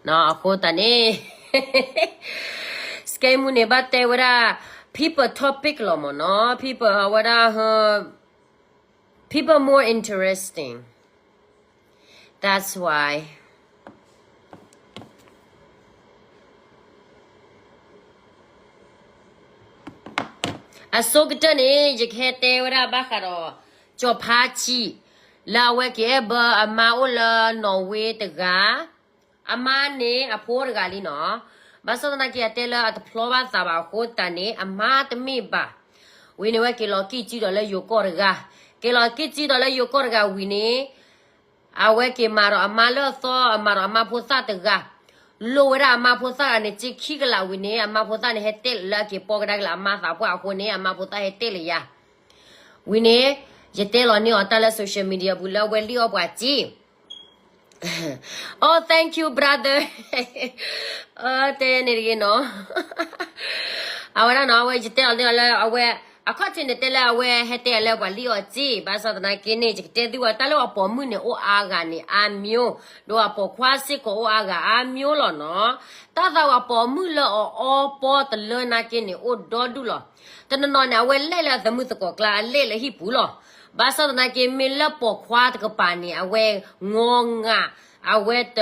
အဃိသတးန့ၣ် စကဲမူန့ၣ် ဘၣ်တဲဝဲဒၣ် people topic လီၤမ့ၢ်နီၤ, people ဝဲဒၣ် people more interesting, that's why. အဆိကတၢၢ်န့ၣ် ယကဟဲတဲဝဲဒၣ်ဘၣ်ဃးဒီး ကၠီၤဖါဆံး လၢအဝဲက့ၤအဲၣ်ဘၢအမါအိၣ်လၢနီၣ်ဝ့တဂၤ, အမါန့ၣ်အဖိတဂၤလံနီၤ, ဘၣ်ဆၣ်သနာ်က့ အတဲလၢအတဖျီဘၣ်သးဘၣ်အဃိသတးန့ၣ် အမါတမ့ၢ်ဘၣ်, ဝံၤန့ၣ်ဝဲက့ၤလီၤကံၣ်ကံဒီးလၢယိၤကီၢ်တဂၤ, က့ၤလီၤကံၣ်ကံဒီးလၢယိၤကီၢ်တဂၤဝံၤန့ၣ် အဝဲက့ၤမၤဒီးအမါလၢအသီ, အမၤဒီးအမါဖိသၣ်တဂၤ, လိၣ်ဝဲဒၣ်အမါဖိသၣ်တဂၤန့ၣ် စ့ခံကလးဝံၤန့ၣ် အမါဖိသၣ်န့ၣ် ဟဲတဲလၢအက့ၤပိာ်ကဒါက့ၤလၢအမါသးပှၢ်အဃိန့ၣ် အမါဖိသၣ်ဟဲတဲလၢယၤ, ဝံၤန့ၣ် ယတဲလီၤန့ၢ်အီၤတၢ်လၢ social media ပူၤလၢအဝဲလံၣ်အီၣ်ပှၤစ့ Oh, thank you, brother. တဲန့ၣ်တဂ့ၤနီၤ, အဝဲဒၣ်နီၤ အဝဲယတဲအီၤန့ၣ်လၢအဝဲ အခီၣ်ထံးန့ၣ်တဲလၢအဝဲဟဲတဲလၢပှၤလံၣ်အီၣ်စ့, ဘၣ်ဆၣ်သနာ်က့န့ၣ် ယကတဲသုဝဲတၢ်လၢအပိာ်မုၣ်န့ၣ် အိၣ်အါဂၤန့ၣ် အါမျိုး, ဒီးအပိာ်ခွါစ့ၢ်ကီးအိၣ်အါဂၤအါမျိုးလီၤနီၤ, တၢ်သးဝဲပိာ်မုၣ်လၢအအီပီတလၢနာ်က့န့ၣ် အိၣ်ဒီဒူၣ်လီၤ. တနီၤနီၤန့ၣ် အဝဲလဲၣ်လၢအသမုၢ်သကိးကျါ အလဲၣ်လၢဟံၣ်ပူၤလီၤ. ဘၣ်ဆၣ်သနာ်က့ မ့ၢ်လၢပိာ်ခွါတကပၤန့ၣ် အဝဲငီငၤ, အဝဲတ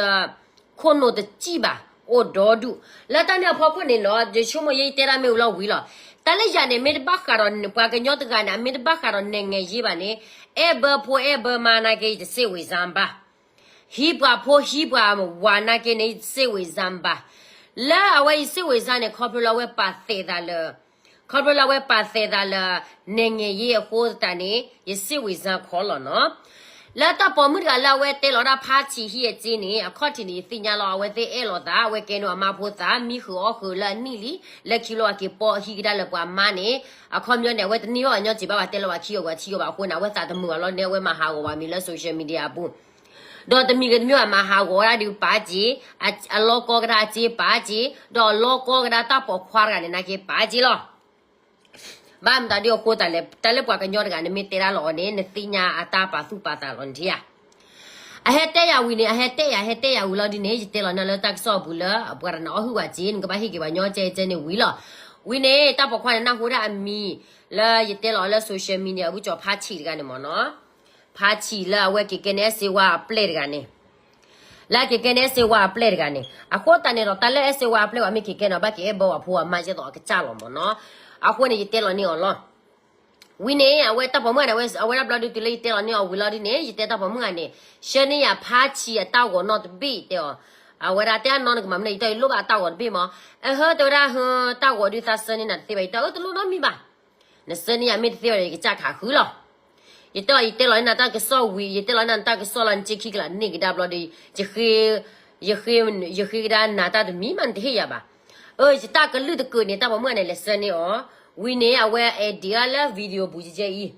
ခိၣ်နူာ်တစံၣ်ဘၣ်, အိၣ်ဒီဒူၣ်. လၢတၢ်န့ၣ်အဖီခိၣ်န့ၣ်နီၤ ယဆိကမိၣ်ယဲယတဲဒၣ်မ့ၢ်ဝံၤလီၤဝံၤလီၤ. တၢ်လၢယၤန့ၣ် မ့ၢ်တဘၣ်ဃးဒီးပှၤကညီတဂၤန့ၣ် အမ့ၢ်တဘၣ်ဃးဒီးနဲၣ်ငဲၤယ့ဘၣ်န့ၣ်, အဲၣ်ဘၢဖိအဲၣ်ဘၢမါနာ်က့ ယတစ့ၣ်ဝံၤစၢဘၣ်, ဟံးပှၤဖိဟံးပှၤဝၤနာ်က့န့ၣ် ယတစ့ၣ်ဝံၤစၢဘၣ်. လၢအဝဲယစ့ၣ်ဝံၤစၢန့ၣ် ခီဖျိလၢအဝဲပာ်သဲးသးလၢ ခီဖျိလၢအဝဲပာ်သဲးသးလၢ နဲၣ်ငဲၤယ့အဃိသတးန့ၣ် ယစ့ၣ်ဝံၤစၢခီလီၤနီၤ. လၢတၢ်ပိာ်မုၣ်တဂၤလၢအဝဲတဲလီၤဒၣ်ဖါဆံးဟံၣ်အစ့န့ၣ် အခီၣ်ထံးန့ၣ် ယသ့ၣ်ညါလီၤ အဝဲသ့ၣ်အဲၣ်လိာ်သး အဝဲကဲန့ၣ်အမါဖိသၣ် မံဃုာ်အီၣ်ဃုာ်လၢအနံၣ်လံ, လၢခံလီၤအက့ၤပိာ်ဟံးကဒါလၢပှၤမါန့ၣ်, အခီပညီန့ၣ် အဝဲတန့ၢ်အီၣ်အညီစ့ၤဘၣ်ဘၣ် တဲလီၤပှၤခံအီၣ်ပှၤထံအီၣ်ဘၣ်အဃိန့ၣ် အဝဲသးတမုာ်အလီၢ်န့ၣ် အဝဲမၤဟးဂီၤဝဲမံၤလၢ social media အပူၤ ဒီးတမံၤဂ့ၤတမံၤ အမၤဟးဂီၤဝဲဒၣ်ဒုးပာ်စ့, အလီၢ်ကီကဒါအစ့ပာ်စ့, ဒီးအလီၢ်ကီကဒါတၢ်ပိာ်ခွါတဂၤန့ၣ် နာ်က့ပာ်စ့လီၤ. ဘၣ်မတၤဒ်အဃိသတးလဲၣ်, တၢ်လၢပှၤကညီတဂၤန့ၣ် မ့ၢ်တဲဒၣ်လီၤအီၤန့ၣ် နသ့ၣ်ညါအတၢ်ပာ်သူၣ်ပာ်သးလီၤနထံၣ်ဧါ. အဟဲတဲယၤဝံၤန့ၣ် အဟဲတဲယၤ ဟဲတဲယၤဝံၤလီၤဒ်န့ၣ် ယတဲလီၤနၤလၢတၢ်ကစီၣ်အပူၤလၢ ပှၤတနၢ်အီၣ်ဟုၣ်ဝဲစ့ နကဘၣ်ဟ့ၣ်က့ၤပှၤညီကဲကဲန့ၣ်ဝံၤလီၤ. ဝံၤန့ၣ် တၢ်ပိာ်ခွါန့ၣ် နၢ်ဟူဒၣ်အမံၤ လၢယတဲလီၤလၢ social media အပူၤ ကၠီၤဖါဆံးတဂၤန့ၣ်မ့ၢ်နီၤ. ဖါဆံးလၢအဝဲက့ၤကဲန့ၣ် အဲၣ်စ့ဝါအပျဲၢ်တဂၤန့ၣ်, လၢအက့ၤကဲန့ၣ် အဲၣ်စ့ဝါအပျဲၢ်တဂၤန့ၣ်, အဃိသတးန့ၣ်ဒီး တၢ်လၢအဲၣ်စ့ဝါအပျဲၢ်ဝဲမ့ၢ်က့ၤကဲန့ၣ် ဘၣ်က့ၤအဲၣ်ဘၢဝဲဖိအမါယဲသိးအကစၢ်လီၤမ့ၢ်နီၤ. အဃိန့ၣ် ယတဲလီၤန့ၢ်အီၤလီၤ. ဝံၤန့ၣ် အဝဲတၢ်ပိာ်မုၣ်ဂၤန့ၣ် အဝဲဒၣ်ဘျီဒုးတုၤလၢယတဲလီၤန့ၢ်အီၤဝံၤလီၤဒ်န့ၣ် ယတဲတၢ်ပိာ်မုၣ်ဂၤန့ၣ် ဆှၢန့ၢ်ယၤဖါဆံးအတၢ်ဂီၤနီၣ်တဘ့ၣ်တဲအီၤ, အဝဲဒၣ်တဲအနီၢ်နကမၤမနုၤ ယတဲအီၤ ယလိၣ်ဘၣ်အတၢ်ဂီၤတဘ့ၣ်မ့ၢ်, အဟၢ တဲဝဲဒၣ်ဟၢ တၢ်ဂီၤဒုးသးဆှၢန့ၢ်နၤတသ့ဘၣ် ယတဲအီၤ အၢ တလိၣ်နီတမံၤဘၣ် နဆှၢန့ၢ်ယၤမ့ၢ်တသ့ဘၣ်ဒီး ယကစၢ်ခးဃုလီၤ. ယတဲအီၤ ယတဲလီၤန့ၢ်နၤတၢ်ကစီၣ်ဝံၤ ယတဲလီၤန့ၢ်နၤတၢ်ကစီၣ်လီၤ နစ့ခံကလးန့ၢ်ကဒါဘျီဒီး ယဃ့, ယဃ့, ယဃ့ကဒါနၤတၢ်တမံၤမး နတဟ့ၣ်ယၤဘၣ်. အၢ ယတၢ်ကလုၢ်တကၢးန့ၣ် တၢ်ပိာ်မုၣ်ဂၤန့ၣ် လဲၤဆှၢန့ၢ်အီၤ, ဝံၤန့ၣ် အဝဲ edit လၢ video ပူၤကဲကဲအံၤ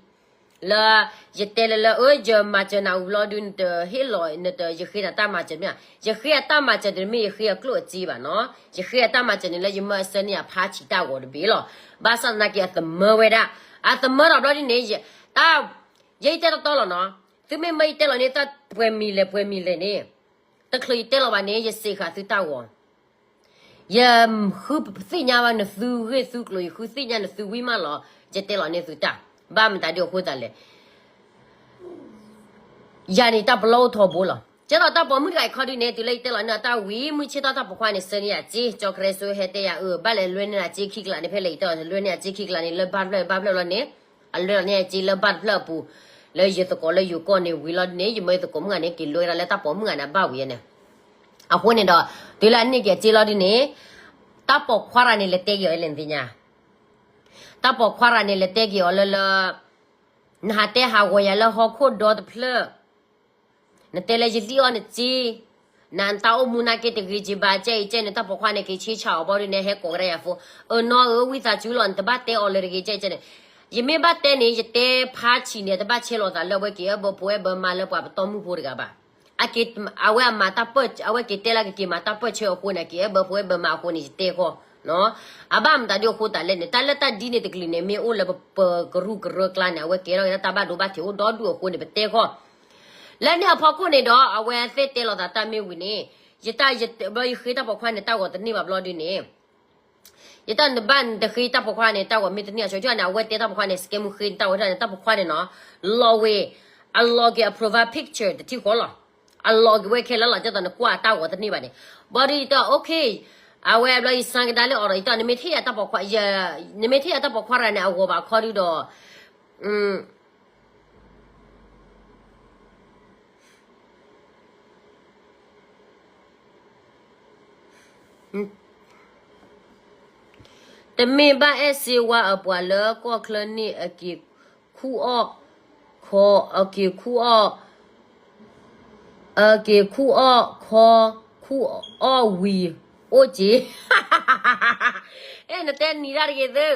လၢ ယတဲလၢလၢ အၢ ယမၤစၢၤနၤဝံၤလီၤဒုး နတဟ့ၣ်လီၤ နတ ယဃ့နၤတၢ်မၤစၢၤမ့ၢ်ဧါ, ယဃ့အတၢ်မၤစၢၤန့ၣ် မ့ၢ်ယဃ့အကျိၣ်အစ့ဘၣ်နီၤ, ယဃ့အတၢ်မၤစၢၤန့ၣ်လၢယမၢအဆှၢန့ၢ်ယၤဖါဆံးတၢ်ဂီၤတဘ့ၣ်လီၤ. ဘၣ်ဆၣ်သနာ်က့အသမၢဝဲဒၣ်, အသမၢဒီးဘျီဒ်န့ၣ်, တၢ်, ယဲယတဲတီတီလီၤနီၤ, သုမ့ၢ်မၢယတဲလီၤန့ၢ်တၢ်ပှဲၤမံၤလဲၣ်ပှဲၤမံၤလဲၣ်န့ၣ်, တချုးယတဲလီၤဘၣ်န့ၣ် ယစံးဃာ်သုတၢ်ဂီၤ ယဃုသ့ၣ်ညါဘၣ်နသုဂ့ၢ်သုကျိၤ, ယဃုသ့ၣ်ညါနသုဝံၤမးလီၤ, ယတဲလီၤန့ၢ်သုတၢ်, ဘၣ်မတၤဒ်အဃိသတးလဲၣ်, ယၤန့ၣ်တၢ်ပလီၢ်အိၣ်ထီဘိလီၤ. ကဲသိးတၢ်ပိာ်မုၣ်တဂၤအံၤခီဒုးန့ၣ် တုၤလၢယတဲလီၤန့ၢ်အတၢ်ဝံၤ မုၢ်ဆ့ၣ်ထီၣ်တၢ်ပိာ်ခွါန့ၣ် ဆှၢန့ၢ်ယၤစ့, ကၠီကရၢစိဟဲတဲယၤအၢ ဘၣ်လဲၤလွဲန့ၢ်နၤစ့ခံကလးန့ၣ် ဖဲလဲၣ်ယတဲအီၤ လွဲန့ၢ်ယၤစ့ခံကလးန့ၣ် လၢဘၣ်တဖျၢၣ်ဘၣ်တဖျၢၣ်လီၤန့ၣ်, အလွဲလီၤန့ၢ်ယၤစ့လၢဘၣ်တဖျၢၣ်အပူၤ, လၢယသကိးလၢယိၤကီၢ်န့ၣ်ဝံၤလီၤဒ်န့ၣ် ယမၢယသကိးမုၣ်ဂၤန့ၣ် က့ၤလွဲဒၣ်လၢတၢ်ပိာ်မုၣ်ဂၤန့ၣ်အဘၣ်ဝံၤန့ၣ် အဃိန့ၣ်ဒီး တုၤလၢအန့ၢ်က့ၤအစ့လီၤဒ်န့ၣ်, တၢ်ပိာ်ခွါတဂၤန့ၣ် လဲၤတဲက့ၤအီၤလဲၣ်နသ့ၣ်ညါ, တၢ်ပိာ်ခွါတဂၤန့ၣ် လဲၤတဲက့ၤအီၤလၢလၢ, နဟးတဲဟးဂီၤယၤလၢဟီၣ်ခိၣ်ဒီတဖျၢၣ်, နတဲလၢယလံၣ်အီၣ်နစ့, နတၢ်အိၣ်မူနာ်က့တဂ့ၤက့ၤဘၣ် ကဲအံၤကဲန့ၣ် တၢ်ပိာ်ခွါန့ၣ် က့ၤဆ့ဆးအီၤဘီဒ်န့ၣ် ဟဲကိးကဒါယၤဖိ, အၢနီၢ်ဧၢ ဝံသးစူၤလီၤ နတဘၣ်တဲအီၤလၢတဂ့ၤ ကဲအံၤကဲန့ၣ်, ယမ့ၢ်ဘၣ်တဲန့ၣ် ယတဲဖါဆံးန့ၣ် တဘၣ်ဆဲးလီၤသးလၢအဝဲက့ၤ အဲၣ်ဘၢဖိအဲၣ်ဘၢမါလၢပှၤပတီၢ်မုၢ်ဖိတဂၤဘၣ်. အက့ၤ, အဝဲအမၤတၢ်ပၢၢ်, အဝဲက့ၤတဲလၢကက့ၤမၤတၢ်ပၢၢ်ဆၢအဃိန့ၣ် က့ၤအဲၣ်ဘၢဖိအဲၣ်ဘၢမါအဃိန့ၣ် ယတဲဃီ, အဘၣ်မတၤဒ်အဃိသတးလဲၣ်န့ၣ် တၢ်လၢတၢ်ဒ်န့ၣ်တကလုာ်န့ၣ် မ့ၢ်အိၣ်လၢပကရူၢ်ကရၢကျါန့ၣ် အဝဲကဲထီၣ်က့ၤတၢ်ဘၣ်ဒိဘၣ်ထံးအိၣ်ဒီဒူၣ်အဃိန့ၣ် ပတဲဃီ. လၢန့ၣ်အဖီခိၣ်န့ၣ်ဒီး အဝဲသ့ၣ်တဲလီၤသးတၢ်မ့ၢ်ဝံၤန့ၣ်, ယတၢ်ယဘျီယဃ့တၢ်ပိာ်ခွါန့ၣ် တၢ်ဂီၤတန့ၢ်ဘၣ်ဘျီဒုန့ၣ်, ယတၢ်နဘၣ်နတဃ့တၢ်ပိာ်ခွါန့ၣ် တၢ်ဂီၤမ့ၢ်တန့ၢ်အဆိကတၢၢ်န့ၣ် အဝဲတဲတၢ်ပိာ်ခွါန့ၣ် စကဲမူဃ့န့ၣ် တၢ်ဂီၤန့ၣ် တၢ်ပိာ်ခွါန့ၣ်နီၤ, လီၤဝဲ, အလီၤက့ၤအ profile picture တထံၣ်ဃီလီၤ, အလီၤက့ၤဝဲခဲလၢာ်လီၤ ဒ်သိးနကွၢ်တၢ်ဂီၤတန့ၢ်ဘၣ်န့ၣ်, ဘျီဒုယတဲ okay, အဝဲဘျီယဆါကဒါလၢအီၤဒီး ယတဲ နမ့ၢ်ထံၣ်ယၤတၢ်ပိာ်ခွါ, နမ့ၢ်ထံၣ်ယၤတၢ်ပိာ်ခွါတဂၤန့ၣ် အဂီၤဘၣ်ခီဒုဒီး တမ့ၢ်ဘၣ်အဲၣ်စ့ဝါအပှၤလၢကီၢ်ချၢန့ၣ် အက့ၤခူၣ်အီၣ်, ခီ, အက့ၤခူၣ်အီၣ်, အက့ၤခူၣ်အီၣ်ခီ, ခူၣ်အီၣ်ဝံၤ, အိၣ်က့ၤ, အဲ နတဲနံၤတၢ်တဂ့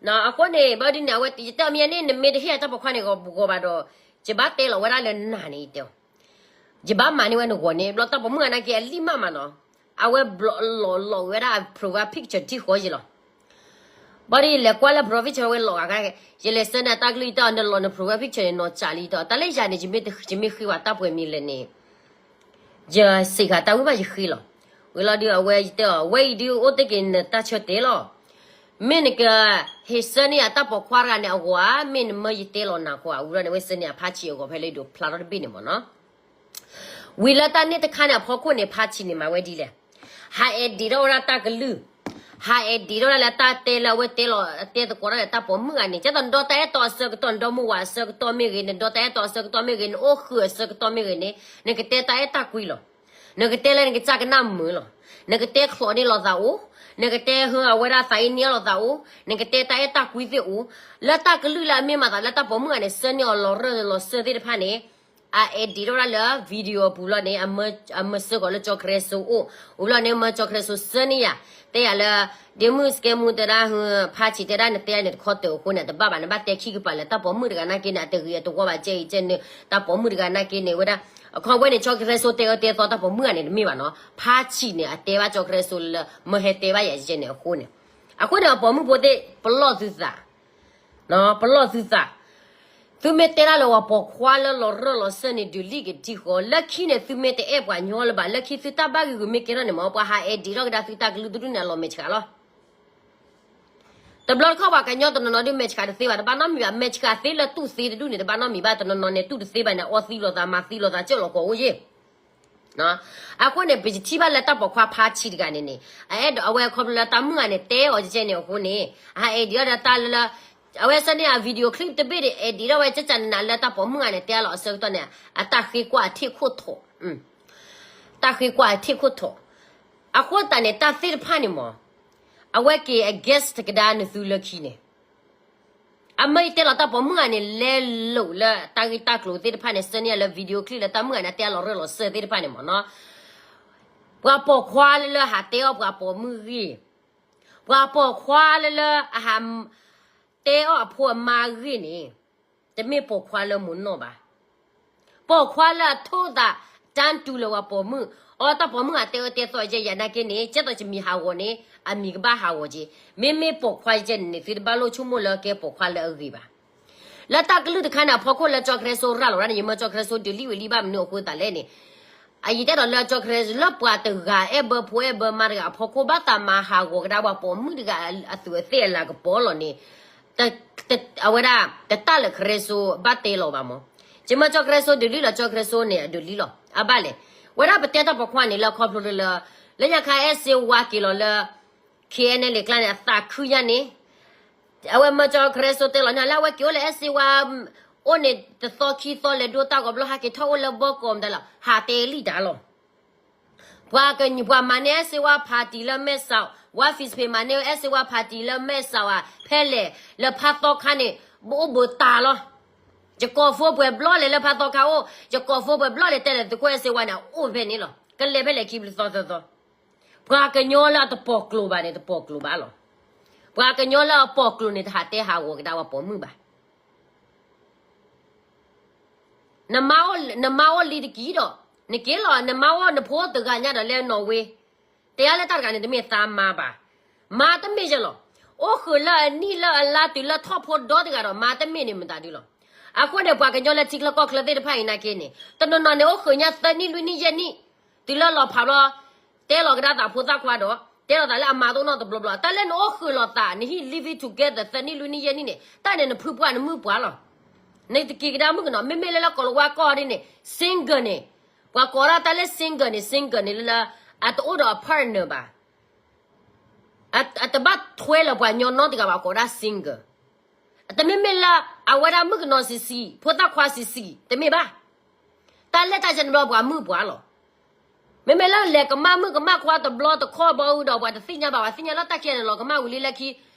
ၤသု အဃိန့ၣ် ဘျီဒုန့ၣ် အဝဲယတဲအီၤမ့ၢ်န့ၣ် နမ့ၢ်တဟ့ၣ်အတၢ်ပိာ်ခွါန့ၣ်ဂီၤဘၣ်ဒီး ယဘၣ်တဲလီၤဝဲဒၣ်လၢနၤန့ၣ် ယတဲအီၤ, ယဘၣ်မၤန့ၢ်ဝဲနဂီၤန့ၣ် ဘျီတၢ်ပိာ်မုၣ်အနာ်က့အလံၣ်မးမးနီၤ, အဝဲဘျီလီၤလီၤဝဲဒၣ်အ profile picture ထံၣ်ဃီယံၤလီၤ, ဘျီဒုယလဲၤကွၢ်လၢ profile picture ဝဲလီၤဂာ်ခါ, ယလဲၤဆၢန့ၢ်အတၢ်ကလုၢ်ယတဲအီၤ နလီၤန profile picture န့ၣ် နီၢ်စးလံတဲအီၤ တၢ်လၢယၤန့ၣ် ယမ့ၢ်ဃ့ဘၣ်တၢ်ပှဲၤမံၤလဲၣ်န့ၣ် ယစံးဃာ်တၢ်ဝံၣ်ဘၣ်ယဃ့လီၤ, ဝံၤလီၤဒုအဝဲယတဲအီၤ ဝဲအံၤဒုအိၣ်တ့ၢ်က့ၤနတၢ်ဆၢတဲာ်လီၤ, မ့ၢ်နက ဟ့ၣ်ဆၢန့ၢ်ယၤတၢ်ပိာ်ခွါတဂၤန့ၣ်အဂီၤဧါ မ့ၢ်နမၢယတဲလီၤနၤခိဧါ, ဝံၤလီၤန့ၣ် ဝဲဆၢန့ၢ်ယၤဖါဆံးအဂီၤဖဲလၢဒိးဖျါထီၣ်တဘ့ၣ်န့ၣ်မ့ၢ်နီၤ, ဝံၤလၢတၢ်န့ၣ်တခါန့ၣ် အဖီခိၣ်န့ၣ် ဖါဆံးန့ၣ်မၤဝဲဒ်လဲၣ်, ဟး edit ထီၣ်ဝဲဒၣ်တၢ်ကလုၢ်, ဟး edit ထီၣ်ဝဲဒၣ်လၢတၢ်တဲလၢအဝဲတဲလီၤ တဲသကိးတၢ်ဒီးတၢ်ပိာ်မုၣ်ဂၤန့ၣ် ကဲသိးနဒီတၢ်အဲၣ်တီအဆၢကတီၢ် နဒီမိၢ်ဝၤအဆၢကတီၢ်မ့ၢ်ဂ့ၤ နဒီတၢ်အဲၣ်တီအဆၢကတီၢ်မ့ၢ်ဂ့ၤ နအိၣ်ဃုာ်အဆၢကတီၢ်မ့ၢ်ဂ့ၤန့ၣ် နကတဲတၢ်အဲၣ်တၢ်ကွံလီၤ, နကတဲလၢနကစၢ်ကနၣ်မုာ်လီၤ, နကတဲချီးန့ၢ်လိာ်သးအိၣ်, နကတဲဟၢအဝဲဒၣ်သးအ့န့ၢ်လိာ်သးအိၣ်, နကတဲတၢ်အဲၣ်တၢ်ကွံသ့ၣ်အိၣ်, လၢတၢ်ကလုၢ်လၢအမ့ၢ်မၤသးလၢတၢ်ပိာ်မုၣ်ဂၤန့ၣ် ဆၢန့ၢ်အီၤလီၤရၢၢ်လီၤစၢၢ်သ့ၣ်တဖၣ်န့ၣ် အ edit ထီၣ်ဝဲဒၣ်လၢ video အပူၤလီၤန့ၣ် အမၢစၢၤကီးလၢကၠီခရံစိအိၣ်, ဝံၤလီၤန့ၣ် မၢကၠီခရံစိဆၢန့ၢ်ယၤ, တဲယၤလၢ ဒ့မုၣ်စကဲမူတဲဒၣ် ဖါဆံးတဲဒၣ်နတဲန့ၣ်တခီတၢၢ်အဃိန့ၣ် တဘၣ်ဘၣ် နဘၣ်တဲခံကပၤလၢ တၢ်ပိာ်မုၣ်တဂၤနာ်က့န့ၣ် အတဂ့ၤအတဝါဘၣ် ကဲအံၤကဲနုာ် တၢ်ပိာ်မုၣ်တဂၤနာ်က့န့ၣ်ဝဲဒၣ်, အခီဝဲန့ၣ် ကၠီခရံစိတဲအၢတဲသီတၢ်ပိာ်မုၣ်ဂၤန့ၣ်တမ့ၢ်ဘၣ်နီၤ, ဖါဆံးန့ၣ် အတဲဘၣ်ကၠီခရံစိလၢ မၢဟဲတဲဘၣ်ယၤကဲန့ၣ်အဃိန့ၣ်, အဃိန့ၣ် အပိာ်မုၣ်ဖိသ့ၣ် ပလီၢ်သုသး ပလီၢ်သုသး, သုမ့ၢ်တဲဒၣ်လၢပှၤပိာ်ခွါလၢလီၤရၢၢ်လီၤစၢၢ်န့ၣ် ဒုးလံၣ်က့ၤထံဃီ, လၢခံန့ၣ် သုမ့ၢ်တအဲၣ်ပှၤညီလၢၤဘၣ်, လၢခံသုတၢ်ဘၣ်ဂံာ်ဂုာ်မ့ၢ်ကဲထီၣ်န့ၣ်မ့ၢ် ပှၤဟး edit ထီၣ်ကဒါသုတၢ်ကလုၢ်တဒူၣ်န့ၣ် အလီၤမဲာ်ဆှးလီၤ. တဘျီတခီၣ်ပှၤကညီတနီၤနီၤဒုးမဲာ်ဆှးတသ့ဘၣ်, တဘၣ်နီတမံၤဘၣ်, မဲာ်ဆှးသ့လၢတူၢ်သ့တဒူၣ်န့ၣ် တဘၣ်နီတမံၤဘၣ်, တနီၤနီၤန့ၣ် တူၢ်တသ့ဘၣ်န့ၣ် အီသံလိာ်သး မၤသံလိာ်သး ကၢၢ်လီၤကီးအိၣ်ယ့ၢ် အဃိန့ၣ် ပထံၣ်ဘၣ်လၢတၢ်ပိာ်ခွါဖါဆံးတဂၤန့ၣ်န့ၣ် အအဲၣ်ဒိးအဝဲခီဖျိလၢတၢ်မုၣ်ဂၤန့ၣ် တဲအီၤကဲန့ၣ်အဃိန့ၣ် အဟး edit ထီၣ်ဒီးတၢ်လၢ အဝဲဆၢန့ၢ်အ video clip တဘ့ၣ်န့ၣ် edit ထီၣ်ဝဲကကနးလၢတၢ်ပိာ်မုၣ်ဂၤန့ၣ် တဲလီၤအဆၢကတီၢ်န့ၣ် အတၢ်ဃ့ကွၢ်အထံၣ်ခိၣ်ထိး တၢ်ဃ့ကွၢ်အထံၣ်ခိၣ်ထိး အဃိသတးန့ၣ် တၢ်သ့ၣ်တဖၣ်န့ၣ်မ့ၢ် အဝဲက့ၤ against ကဒါနသုလၢခံန့ၣ် အမၢယတဲလီၤတၢ်ပိာ်မုၣ်ဂၤန့ၣ် လဲလိာ်လၢတၢ်ဂ့ၢ်တၢ်ကျိၤသ့ၣ်တဖၣ်န့ၣ် ဆၢန့ၢ်လၢ video clip လၢတၢ်မုၣ်ဂၤန့ၣ် အတဲအလီၤရၢၢ်လီၤစၢၢ်သ့ၣ်တဖၣ်န့ၣ်မ့ၢ်နီၤ ပှၤပိာ်ခွါလၢလၢဟးတဲအီၣ်ပှၤပိာ်မုၣ်ဂ့ၢ်, ပှၤပိာ်ခွါလၢလၢအဟးတဲအီၣ်အဖိအမါဂ့ၢ်န့ၣ် တမ့ၢ်ပိာ်ခွါလၢမိၢ်နီၢ်ဘၣ်. ပိာ်ခွါလၢအထိၣ်သး တၢ်တူၢ်လၢပှၤပိာ်မုၣ်, အီတၢ်ပိာ်မုၣ်အတဲအၢတဲသီယဲယၤနာ်က့န့ၣ် ကဲသိးယမံၤဟးဂီၤန့ၣ် အမံၤကဘၣ်ဟးဂီၤက့ၤ, မ့မ့ၢ်ပိာ်ခွါယဲန့ၣ်န့ၣ် သုတဘၣ်လိၣ်ဆိကမိၣ်လၢကဲပိာ်ခွါလၢအဂ့ၤဘၣ်. လၢတၢ်ကလုၢ်တခါန့ၣ် အဖီခိၣ်လၢကၠီခရံစိရၤလီၤဒၣ်န့ၣ် ယမၢကၠီခရံစိဒုးလံၣ်ဝံၤလံၣ်ဘၣ်မနုၤအဃိသတးလဲၣ်န့ၣ်, အယံာ်တဲဒီးလၢကၠီခရံစိ လၢပှၤတဂၤအဲၣ်ဘၢဖိအဲၣ်ဘၢမါတဂၤအဖီခိၣ် ဘၣ်သးမၤဟးဂီၤကဒါပှၤပိာ်မုၣ်တဂၤအသူးအသ့ၣ်အလၤကပီၤလီၤန့ၣ် အဝဲဒၣ် တတၢ်လၢခရံစိဘၣ်တဲလီၤဘၣ်မး, ယမၢကၠီခရံစိဒုးလံၣ်လီၤ ကၠီခရံစိန့ၣ် အဒုးလံၣ်လီၤ အဘၣ်လဲၣ်, ဝဲဒၣ်ပတဲတၢ်ပိာ်ခွါန့ၣ်လၢအခီဖျိလၢ လၢညါခါအဲၣ်စ့ဝါက့ၤလီၤလၢ KNLA ကျါန့ၣ် အသးခုညါန့ၣ် အဝဲမၢကၠီခရံစိတဲလီၤန့ၣ် လၢအဝဲက့ၤအိၣ်လၢအဲၣ်စ့ဝါ အိၣ်န့ၣ်တသီခံသီလဲၤဒိတၢ်ဂီၤဘျီ ဟးက့ၤထီၣ်အိၣ်လၢဘီကီးမတၤလီၤ ဟးတဲလံၣ်တၢ်လီၤ ပှၤကညီ ပှၤမၤန့ၢ်အဲၣ်စ့ဝါ party လၢမဲၢ်စး, ဝါ Fitch ဖ့မၤန့ၢ်အဲၣ်စ့ဝါ party လၢမဲၢ်စးဧါ ဖဲလဲၣ် လၢဖါသီခါန့ၣ် ဘအိၣ်ဘၢတၢ်လီၤ. ယကိးဖိပှဲၤဘျီလဲၣ်လၢဖါသီခါအိၣ်, ယကိးဖိပှဲၤဘျီလဲၣ်တဲလဲၣ်သုးခိၣ်အဲၣ်စ့ဝါန့ၣ် အိၣ်ဖဲန့ၣ်လီၤ. ကလဲၤဖဲလဲၣ်ခံပျုၤသီသၢသီ, ပှၤကညီလၢအတပိာ်ကျိၤဘၣ်န့ၣ် တပိာ်ကျိၤဘၣ်လီၤ. ပှၤကညီလၢအပိာ်ကျိၤန့ၣ် တဟးတဲဟးဂီၤကဒါပှၤပိာ်မုၣ်ဘၣ်. နမါအိၣ်လံတက့ၢ်ဒီး, နက့ၤလီၤ နမါအိၣ်နဖိတဂၤညါဒီးလၢနီၣ်ဝ့, တဲယၤလၢတၢ်တဂၤန့ၣ် တမ့ၢ်သးမါဘၣ်. မါတမ့ၢ်ယဲလီၤ. အိၣ်ဃုာ်လၢအနံၣ်လၢအလါတုၤလၢထီၣ်ဖိဒီတဂၤဒီး မါတမ့ၢ်န့ၣ်မတၤဒုလီၤ. အဃိန့ၣ် ပှၤကညီလၢထံချၢကီၢ်ချၢသ့ၣ်တဖၣ်အံၤနာ်က့န့ၣ် တနီၤနီၤန့ၣ် အိၣ်ဃုာ်ညါသၢနံၣ်လွံၢ်နံၣ်ယဲၢ်နံၣ်, တုၤလၢလီၤဖးဘျီ, တဲလီၤကဒါသးဖိသၣ်ခွါဒီး တဲလီၤသးလၢအမါတအိၣ်နီတဘျီဘျီ, တၢ်လၢနအိၣ်ဃုာ်လိာ်သး နဟံၣ် living together သၢနံၣ်လွံၢ်နံၣ်ယဲၢ်နံၣ်န့ၣ် တၢ်န့ၣ်နဖုပှၢ်နမုၣ်ပှၢ်လီၤ. နတက့ၤကဒါမုၣ်ကနီၤ, မ့မ့ၢ်လၢလၢကီၢ်လၤဝါကီၢ်ဒ်န့ၣ် single န့ၣ်, ပှၤကိးဒၣ်တၢ်လၢ single န့ၣ် single န့ၣ်လၢလၢ အတအိၣ်ဒီးအ partner ဘၣ်. အတဘၣ်ထွဲလၢၤပှၤညီနီတဂၤဘၣ် ကိးဒၣ် single. တမ့မ့ၢ်လၢ အဝဲဒၣ်မုၣ်ကနီၤဆံးဆံး ဖိသၣ်ခွါဆံးဆံး တမ့ၢ်ဘၣ်. တၢ်လၢတၢ်ယဲန့ၣ်ဘျီပှၤမုၣ်ပှၢ်လီၤ. မ့မ့ၢ်လၢလဲၤကမၣ်မုၣ်ကမၣ်ခွါတဘျီတခီၣ်ဘီအူဒီး ပှၤတသ့ၣ်ညါဘၣ်, ပှၤသ့ၣ်ညါလၢတၢ်ခံဂၤန့ၣ် လီၤကမၣ်ဝံၤလံလၢခံ,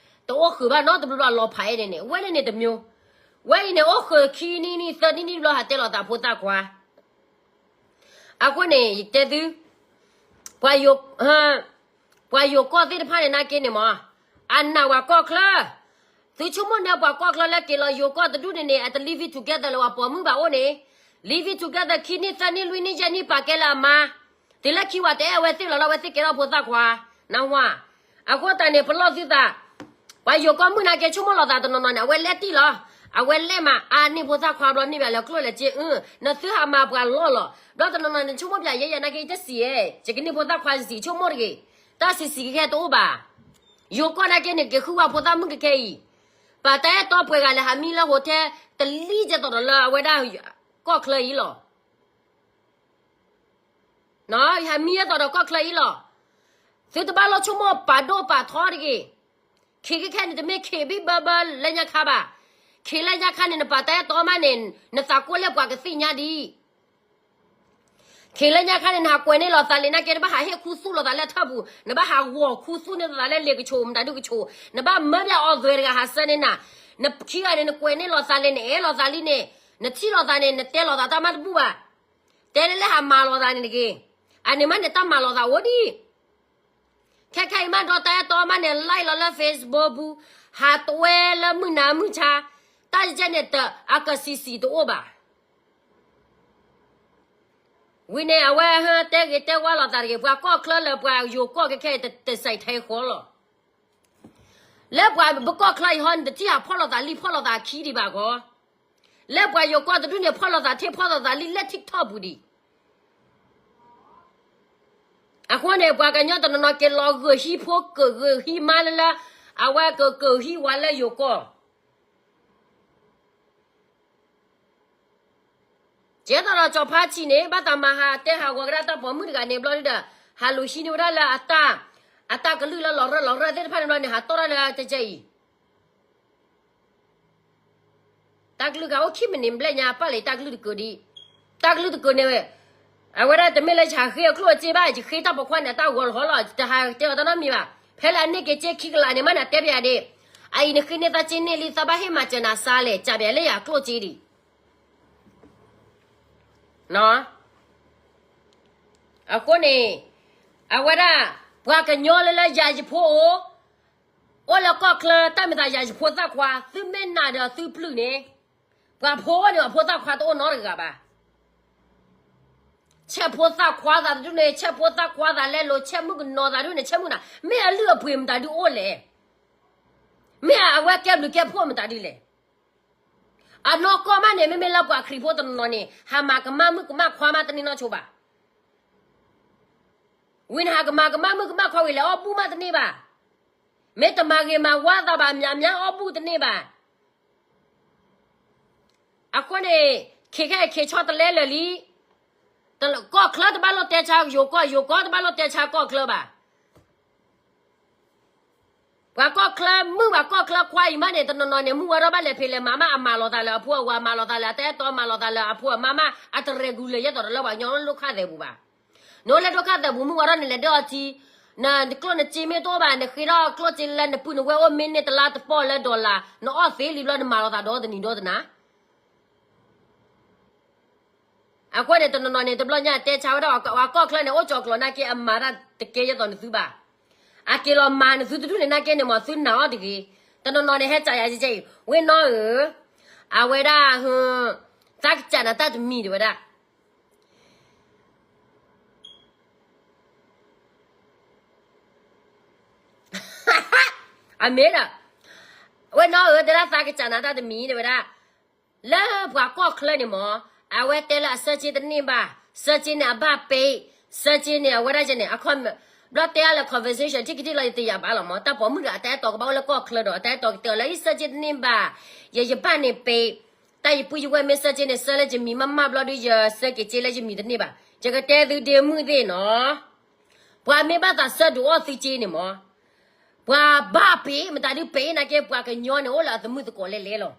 တအိၣ်ဃုာ်ဘၣ်နီတဘျီဘျီ လီၤဖးအံၤန့ၣ်န့ၣ် ဝဲန့ၣ်န့ၣ်တမျိုး. ဝဲအံၤန့ၣ် အိၣ်ဃုာ်ခံနံၣ်နံၣ် သၢနံၣ်နံၣ်ဘျီ ဟးတဲလီၤသးဖိသၣ်ခွါ. အဃိန့ၣ် ယတဲသု, ပှၤယိၤ, ပှၤယိၤကီၢ်သ့ၣ်တဖၣ်န့ၣ်နာ်က့န့ၣ်မး, အနာ်ပှၤကီၢ်ချၢ, သုဆိကမိၣ်န့ၢ်ပှၤကီၢ်ချၢလၢက့ၤလီၤယိၤကီၢ်တဒူၣ်န့ၣ်န့ၣ် အတ living together လၢပှၤပိာ်မုၣ်ဘၣ်အိၣ်န့ၣ်, living together ခံနံၣ်သၢနံၣ်လွံၢ်နံၣ်ယဲၢ်နံၣ်ပာ်ကဲလၢအမါ, တုၤလၢခံဝဲတအဲၣ်အဝဲသ့ၣ်လီၤလၢအဝဲသ့ၣ်ကဲထီၣ်ဖိသၣ်ခွါ, နၢ်ဟူဧါ. အဃိသတးန့ၣ် ပလီၢ်သုသး, ပှၤယိၤကီၢ်မုၣ်နာ်က့ဆိကမိၣ်လိာ်သးတနီၤနီၤန့ၣ် အဝဲလဲၣ်တံၢ်လီၤ, အဝဲလဲၣ်မးအါန့ၢ်ဖိသၣ်ခွါဘျီန့ၢ်ဘၣ်လၢကျိၣ်လဲၤစ့အု, နသုဟးမၤပှၤလီၢ်လီၤ. ဘျီတနီၤနီၤန့ၣ် ဆိကမိၣ်ပျးယဲယဲနာ်က့တစံးဧဲ, ယကန့ၢ်ဖိသၣ်ခွါစံး ဆိကမိၣ်တဂ့ၤ, တၢ်စံးစံးကဲကဲတအိၣ်ဘၣ်. ယိၤကီၢ်နာ်က့န့ၣ် က့ၤဃုဝဲဖိသၣ်မုၣ်ကခဲအံၤ, ပာ်တၢ်အဲၣ်တီပှဲၤဂၤလဲၤဟးမံလၢ hotel တလံၣ်ကဲသိးဒီးလၢအဝဲဒၣ်ကီၢ်ချၢအံၤလီၤ. ယဟးမံအသိးဒီးကီၢ်ချၢအံၤလီၤ. သုတဘၣ်လိၣ်ဆိကမိၣ်ပာ်ဒိၣ်ပာ်ထီတဂ့ၤ. ခ့ခဲခဲန့ၣ် တမ့ၢ်ခ့ဘံၣ်ဘၢဘၢလၢညါခါဘၣ်. ခ့လၢညါခါန့ၣ် နပာ်တၢ်အဲၣ်တီမးန့ၣ် နသးကိၢ်လၢပှၤကသ့ၣ်ညါဒံး. ခ့လၢညါခါန့ၣ် နဟးကွဲးန့ၢ်လိာ်သးလံနာ်က့ နဘၣ်ဟးဟ့ၣ်ခူသူၣ်လိာ်သးလၢထၢၣ်ပူၤ, နဘၣ်ဟးဂီၤခူသူၣ်န့ၢ်လိာ်သးလၢလ့ၣ်ကဆိးမတၤဒုကဆိး, နဘၣ်မၢပျးအီၣ်သွဲတဂၤဟးဆၢန့ၢ်နၤ, နခံဂၤန့ၣ် နကွဲးန့ၢ်လိာ်သးလံ နအဲၣ်လိာ်သးလံန့ၣ်, နထံၣ်လိာ်သးန့ၣ် နတဲလိာ်သးတၢ်မးတဘူၣ်ဘၣ်. တဲလၢလၢဟးမၤလိာ်သးန့ၣ်တဂ့ၤ. အန့ၣ်မးန့ၣ် တၢ်မၤလိာ်သးအိၣ်ဒံး. ခဲခဲအံၤမးဒီးတၢ်အဲၣ်တီမးန့ၣ် like လီၤလၢ Facebook ပူၤ, ဟးတွဲလၢမုၢ်နၤမုၢ်ဆါ, တၢ်ယဲန့ၣ် အကစံးစံးတအိၣ်ဘၣ်. ဝံၤန့ၣ် အဝဲဟဲတဲဂ့ၤတဲဝါလိာ်သးတဂ့ၤ, ပှၤကီၢ်ချၢလၢပှၤယိၤကီၢ်ခဲခဲအံၤ တစဲးထဲဃီလီၤ. လၢပှၤပကီၢ်ချၢအံၤဟီန့ၣ် တထံၣ်ဟးဖီၣ်လိာ်သးလံ ဖီၣ်လိာ်သးခံဒံးဘၣ်ဂီၢ်, လၢပှၤယိၤကီၢ်တဒူၣ်န့ၣ် ဖီၣ်လိာ်သးထံၣ်ဖီၣ်လိာ်သးလံလၢ TikTok ပူၤဒံး. အဃိန့ၣ် ပှၤကညီတနီၤနီၤက့ၤလီၤဂုာ်ဟံၣ်ဖိ ကဂုာ်ဟံၣ်မါလၢလၢ, အဝဲကကဂုာ်ဟံၣ်ဝါလၢယိၤကီၢ် ကဲသိးဒီးကၠီၤဖါဆံးန့ၣ် ဘၣ်သးမၤဟးတဲဟးဂီၤကဒါတၢ်ပိာ်မုၣ်တဂၤန့ၣ်ဘျီဒုဒီး ဟးလူၤဟံးန့ၢ်ဝဲဒၣ်လၢအတၢ်, အတၢ်ကလုၢ်လၢလီၤရၢၢ်လီၤရၢၢ်သ့ၣ်တဖၣ်န့ၣ်ဘျီန့ၣ် ဟးတီၢ်တၢ်လၢတကဲအံၤ တၢ်ကလုၢ်ဂၤအိၣ်ခံမံးနံးဘျဲၣ်ညါပၢ်လံ တၢ်ကလုၢ်တကိးဒံး, တၢ်ကလုၢ်တကိးန့ၣ်ဝဲ, အဝဲဒၣ်တမ့ၢ်လၢယဟးဃ့အကျိၣ်အစ့ဘၣ် ယဃ့တၢ်ပိာ်ခွါန့ၣ် တၢ်ဂီၤလီၤဟီလီၤ တဟးတဲအီၤတၢ်နီတမံၤဘၣ်, ဖဲလၢအန့ၢ်က့ၤစ့ခံကလးန့ၣ်မးန့ၣ် တဲပယၤဒ့ၣ်, အအံၤနဃ့န့ၢ်သးစ့န့ၢ်လံ သးဘၣ်ဟ့ၣ်မၤစၢၤနၤစါလဲၣ် ကးပယၤလၢယၤကျိၣ်စ့ဒံး အဃိန့ၣ်, အဝဲဒၣ်, ပှၤကညီလၢလၢယၤယဖိအိၣ်, အိၣ်လၢကီၢ်ချၢ တၢ်မ့ၢ်သးယၤယဖိသၣ်ခွါ သုမ့ၢ်နာ်ဒီးသုပျုၢ်န့ၣ်, ပှၤဖိအိၣ်န့ၣ် အဖိသၣ်ခွါတအိၣ်နီတဂၤဘၣ်. ဆဲးဖိသၣ်ခွါသးတဒုန့ၣ် ဆဲးဖိသၣ်ခွါသးလဲလိာ် ဆဲးမုၣ်ကနီၤသးဒုန့ၣ် ဆဲးမုၣ်နၤ မ့ၢ်အလုၢ်အပှ့ၤမတၤဒုအိၣ်လဲၣ်. မ့ၢ်အဝဲကဲဘျုးကဲဖှိၣ်မတၤဒုလဲၣ်. အနီၢ်ကီၢ်မးန့ၣ် မ့မ့ၢ်လၢပှၤခရံာ်ဖိတနီၤနီၤန့ၣ် ဟးမၤကမၣ်မုၣ်ကမၣ်ခွါမးတန့ၢ်နီၢ်ဆိဘၣ်. ဝံၤန့ၣ်ဟးကမၤကမၣ်မုၣ်ကမၣ်ခွါဝံၤလဲၤအီၣ်ဘူၣ်မးတန့ၢ်ဘၣ်. မ့ၢ်တမၤဂ့ၤမၤဝါသးဘၣ် များများ အီၣ်ဘူၣ်တန့ၢ်ဘၣ်. အဃိန့ၣ် ခ့ခဲအံၤခ့ဆီတလဲလၢာ်လံ. ကီၢ်ချၢတဘၣ်လိၣ်တဲဆါယိၤကီၢ် ယိၤကီၢ်တဘၣ်လိၣ်တဲဆါကီၢ်ချၢဘၣ်. ပှၤကီၢ်ချၢမုၣ် ပှၤကီၢ်ချၢခွါအံၤမးန့ၣ် တနီၤနီၤန့ၣ် မုၢ်ဝါထီၣ်ဘၣ်လဲၤဖံးလဲၤမၤမး အမၤလိာ်သးလၢအဖိအဝၤ မၤလိာ်သးလၢအတၢ်အဲၣ်တီ မၤလိာ်သးလၢအဖိအမါမး အတregular ယဲသိးဒီးလၢပှၤကညီလၢဒိၣ်ခါသဲးပူၤဘၣ်. နအိၣ်လၢဒိၣ်ခါသဲးပူၤ မုၢ်ဝါထီၣ်န့ၣ် လဲၤဒၢအီထံ, နကျိၣ်နစ့မ့ၢ်တအိၣ်ဘၣ် နဃ့ထီၣ်ကျိၣ်စ့လၢနပုၢ်နဝဲၢ်အိၣ်မ့ၢ်န့ၢ်တလါတပီၢ်လၢ dollar နအီၣ်သ့လံဘျီ နမၤလိာ်သးဒီတနံၤဒီတနၤ အဃိန့ၣ် တနီၤနီၤန့ၣ် တဘျီညါတဲဆါဝဲဒၣ် ပှၤကီၢ်ချၢန့ၣ် အိၣ်ကၠီၤကျီၤနာ်က့ အမၤတၢ်တကဲယဲသိးနသုဘၣ်. အက့ၤလီၤမၤနသုတဒူၣ်န့ၣ်နာ်က့န့ၣ် မ့ၢ်သုနာ်အီၤတဂ့ၤ. တနီၤနီၤန့ၣ် ဟဲစးယၤကဲအံၤ ဝ့ၢ်နီၢ်ဧၢ, အဝဲဒၣ် သးကစၢ်နၤတၢ်တမံၤတဲဝဲဒၣ် အမ့ၢ်ဒီး ဝဲနီၢ်ဧၢ တဲဒၣ်သးကစၢ်နၤတၢ်တမံၤ တဲဝဲဒၣ် လၢပှၤကီၢ်ချၢန့ၣ်မ့ၢ် အဝဲတဲလၢအဆၢစ့တန့ၢ်ဘၣ်, ဆၢစ့န့ၣ်အဘၣ်ပ့ၤ, ဆၢက့န့ၣ် အဝဲဒၣ်ကဲန့ၣ် အခီ ဘျီတဲအါလၢ conversation ထံၣ်ကထံၣ်လီၤ ယတယာ်ဘၣ်လီၤမး, တၢ်ပိာ်မုၣ်တဂၤအတၢ်အဲၣ်တီကဘၣ်အိၣ်လၢကီၢ်ချၢဒီး အတၢ်အဲၣ်တီကတဲအီၤလၢ အံၤဆၢက့တန့ၢ်ဘၣ်, ယ ယဘၣ်န့ၣ်ပ့း, တၢ်ယပုၢ်ယဝဲၢ်မ့ၢ်ဆၢက့န့ၣ် ဆၢလၢယမံၤမးမးဘျီဒုး ယဆၢက့ၤက့လၢယမံၤတန့ၢ်ဘၣ်, ယကတဲသုဒ့မုၣ်သ့ၣ်နီၤ, ပှၤမ့ၢ်ဘၣ်သးဆၢဒိးအီၣ်သုက့န့ၣ်မး ပှၤဘၣ်ပ့း မတၤဒုးပ့းနာ်က့ ပှၤကညီန့ၣ် အိၣ်လၢအသမုာ်သကိးလဲၤလဲၤလီၤ.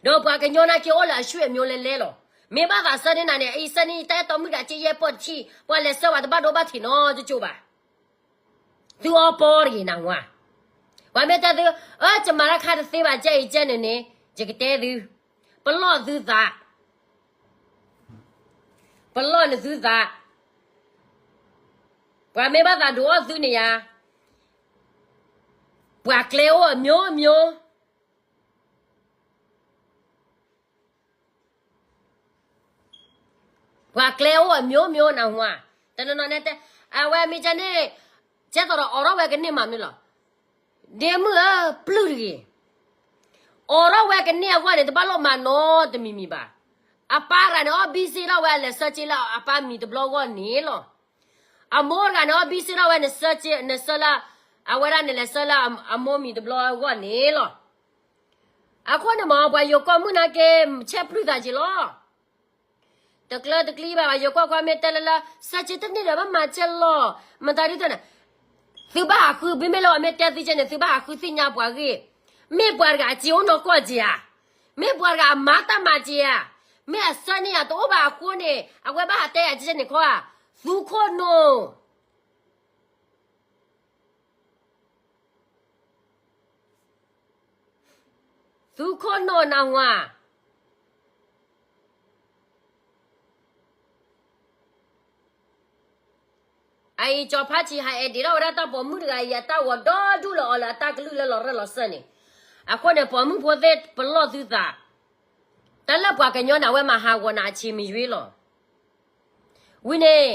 ဒီးပှၤကညီနာ်က့ အိၣ်လၢအဆွေအမျိုးလဲၤလဲၤလီၤ. မ့ၢ်ဘၣ်သးဆၢန့ၢ်နၤန့ၣ် အံၤဆၢန့ၢ် တၢ်အဲၣ်တီမုၣ်တဂၤက့ ယဲၢ်ပီၢ်တထံၣ် ပှၤလဲၤဆှၢဝဲတဘၣ်ဒိဘၣ်ထံးနီတကၠိဘၣ်. သုအီပီတဂ့ၤနၢ်ဟူဧါ. ပှၤမ့ၢ်တဲသု အၢ ယမၤတၢ်ခါတသ့ဘၣ် ကဲအံၤကဲန့ၣ်န့ၣ် ယကတဲသု, ပလီၢ်သုသး, ပလီၢ်နသုသး, ပှၤမ့ၢ်ဘၣ်သးဒိးအီၣ်သုန့ၣ်ယါ ပှၤကျဲအိၣ်အမျိုးမျိုး, ပှၤကျဲအိၣ်အမျိုးမျိုးနၢ်ဟူဧါ. တနီၤနီၤန့ၣ်တဲ အဝဲမ့ၢ်ကဲန့ၣ် ကဲသိးဒီးအိးထီၣ်ဝဲကန့ၢ်မးမ့ၢ်လီၤ. ဒ့မုၣ်ဧၢ ပျုၢ်တဂ့ၤ. အိးထီၣ်ဝဲကန့ၢ်အဂီၢ်န့ၣ် တဘၣ်လိၣ်မၤနီတမံၤမံၤဘၣ်. အပၢ်တဂၤန့ၣ် အီၣ်ဘံစ့ထီၣ်ဝဲ လဲၤဆၢက့လၢအပၢ်မံၤတဘျီဂီၢ်န့ၣ်လီၤ. အမိၢ်တဂၤန့ၣ် အီၣ်ဘံစ့ထီၣ်ဝဲ နဆၢက့ နဆၢလၢ အဝဲဒၣ်န့ၣ်လဲၤဆၢလၢအမိၢ်မံၤတဘျီဂီၢ်န့ၣ်လီၤ. အဃိန့ၣ်မ့ၢ် ပှၤယိၤကီၢ်မုၣ်နာ်က့ ဆဲးပျုၢ်သးက့ၤလီၤ. တကျၢတကျံဘၣ် ပှၤယိၤကီၢ်ခွါမ့ၢ်တဲလၢလၢ ဆၢက့တန့ၢ်ဒီးဘၣ်မၤကဲလီၤ. မတၤဒ်သိးန့ၣ် သုဘၣ်ဟးဃု မ့မ့ၢ်လၢအမ့ၢ်တဲသုကဲန့ၣ် သုဘၣ်ဟးဃုသ့ၣ်ညါပှၤဂ့ၢ်, မ့ၢ်ပှၤတဂၤအစ့အိၣ်နီၢ်ကီၢ်က့ဧါ, မ့ၢ်ပှၤတဂၤအမါတၢ်မၤက့ဧါ, မ့ၢ်အဆၢန့ၢ်ယၤတအိၣ်ဘၣ်အဃိန့ၣ် အဝဲဘၣ်ဟးတဲယၤကဲန့ၣ်ခီဧါ, သူခိၣ်နူာ် သူခိၣ်နူာ်နၢ်ဟူဧါ. အအံၤကၠီၤဖါဆံးဟးအဲၣ်ဒ့းထီၣ်ဝဲဒၣ်တၢ်ပိာ်မုၣ်တဂၤအံၤ အတၢ်ဂီၤဒီဒူၣ်လၢအီၤလၢအတၢ်ကလုၢ်လၢလီၤရၢၢ်လီၤစၢၢ်န့ၣ်, အဃိန့ၣ် ပိာ်မုၣ်ဖိသ့ၣ်ပလီၢ်သုသး, တၢ်လၢပှၤကညီန့ၣ် အဝဲမၤဟးဂီၤနၤအဆံးမ့ၢ်ယွ့လီၤ. ဝံၤန့ၣ်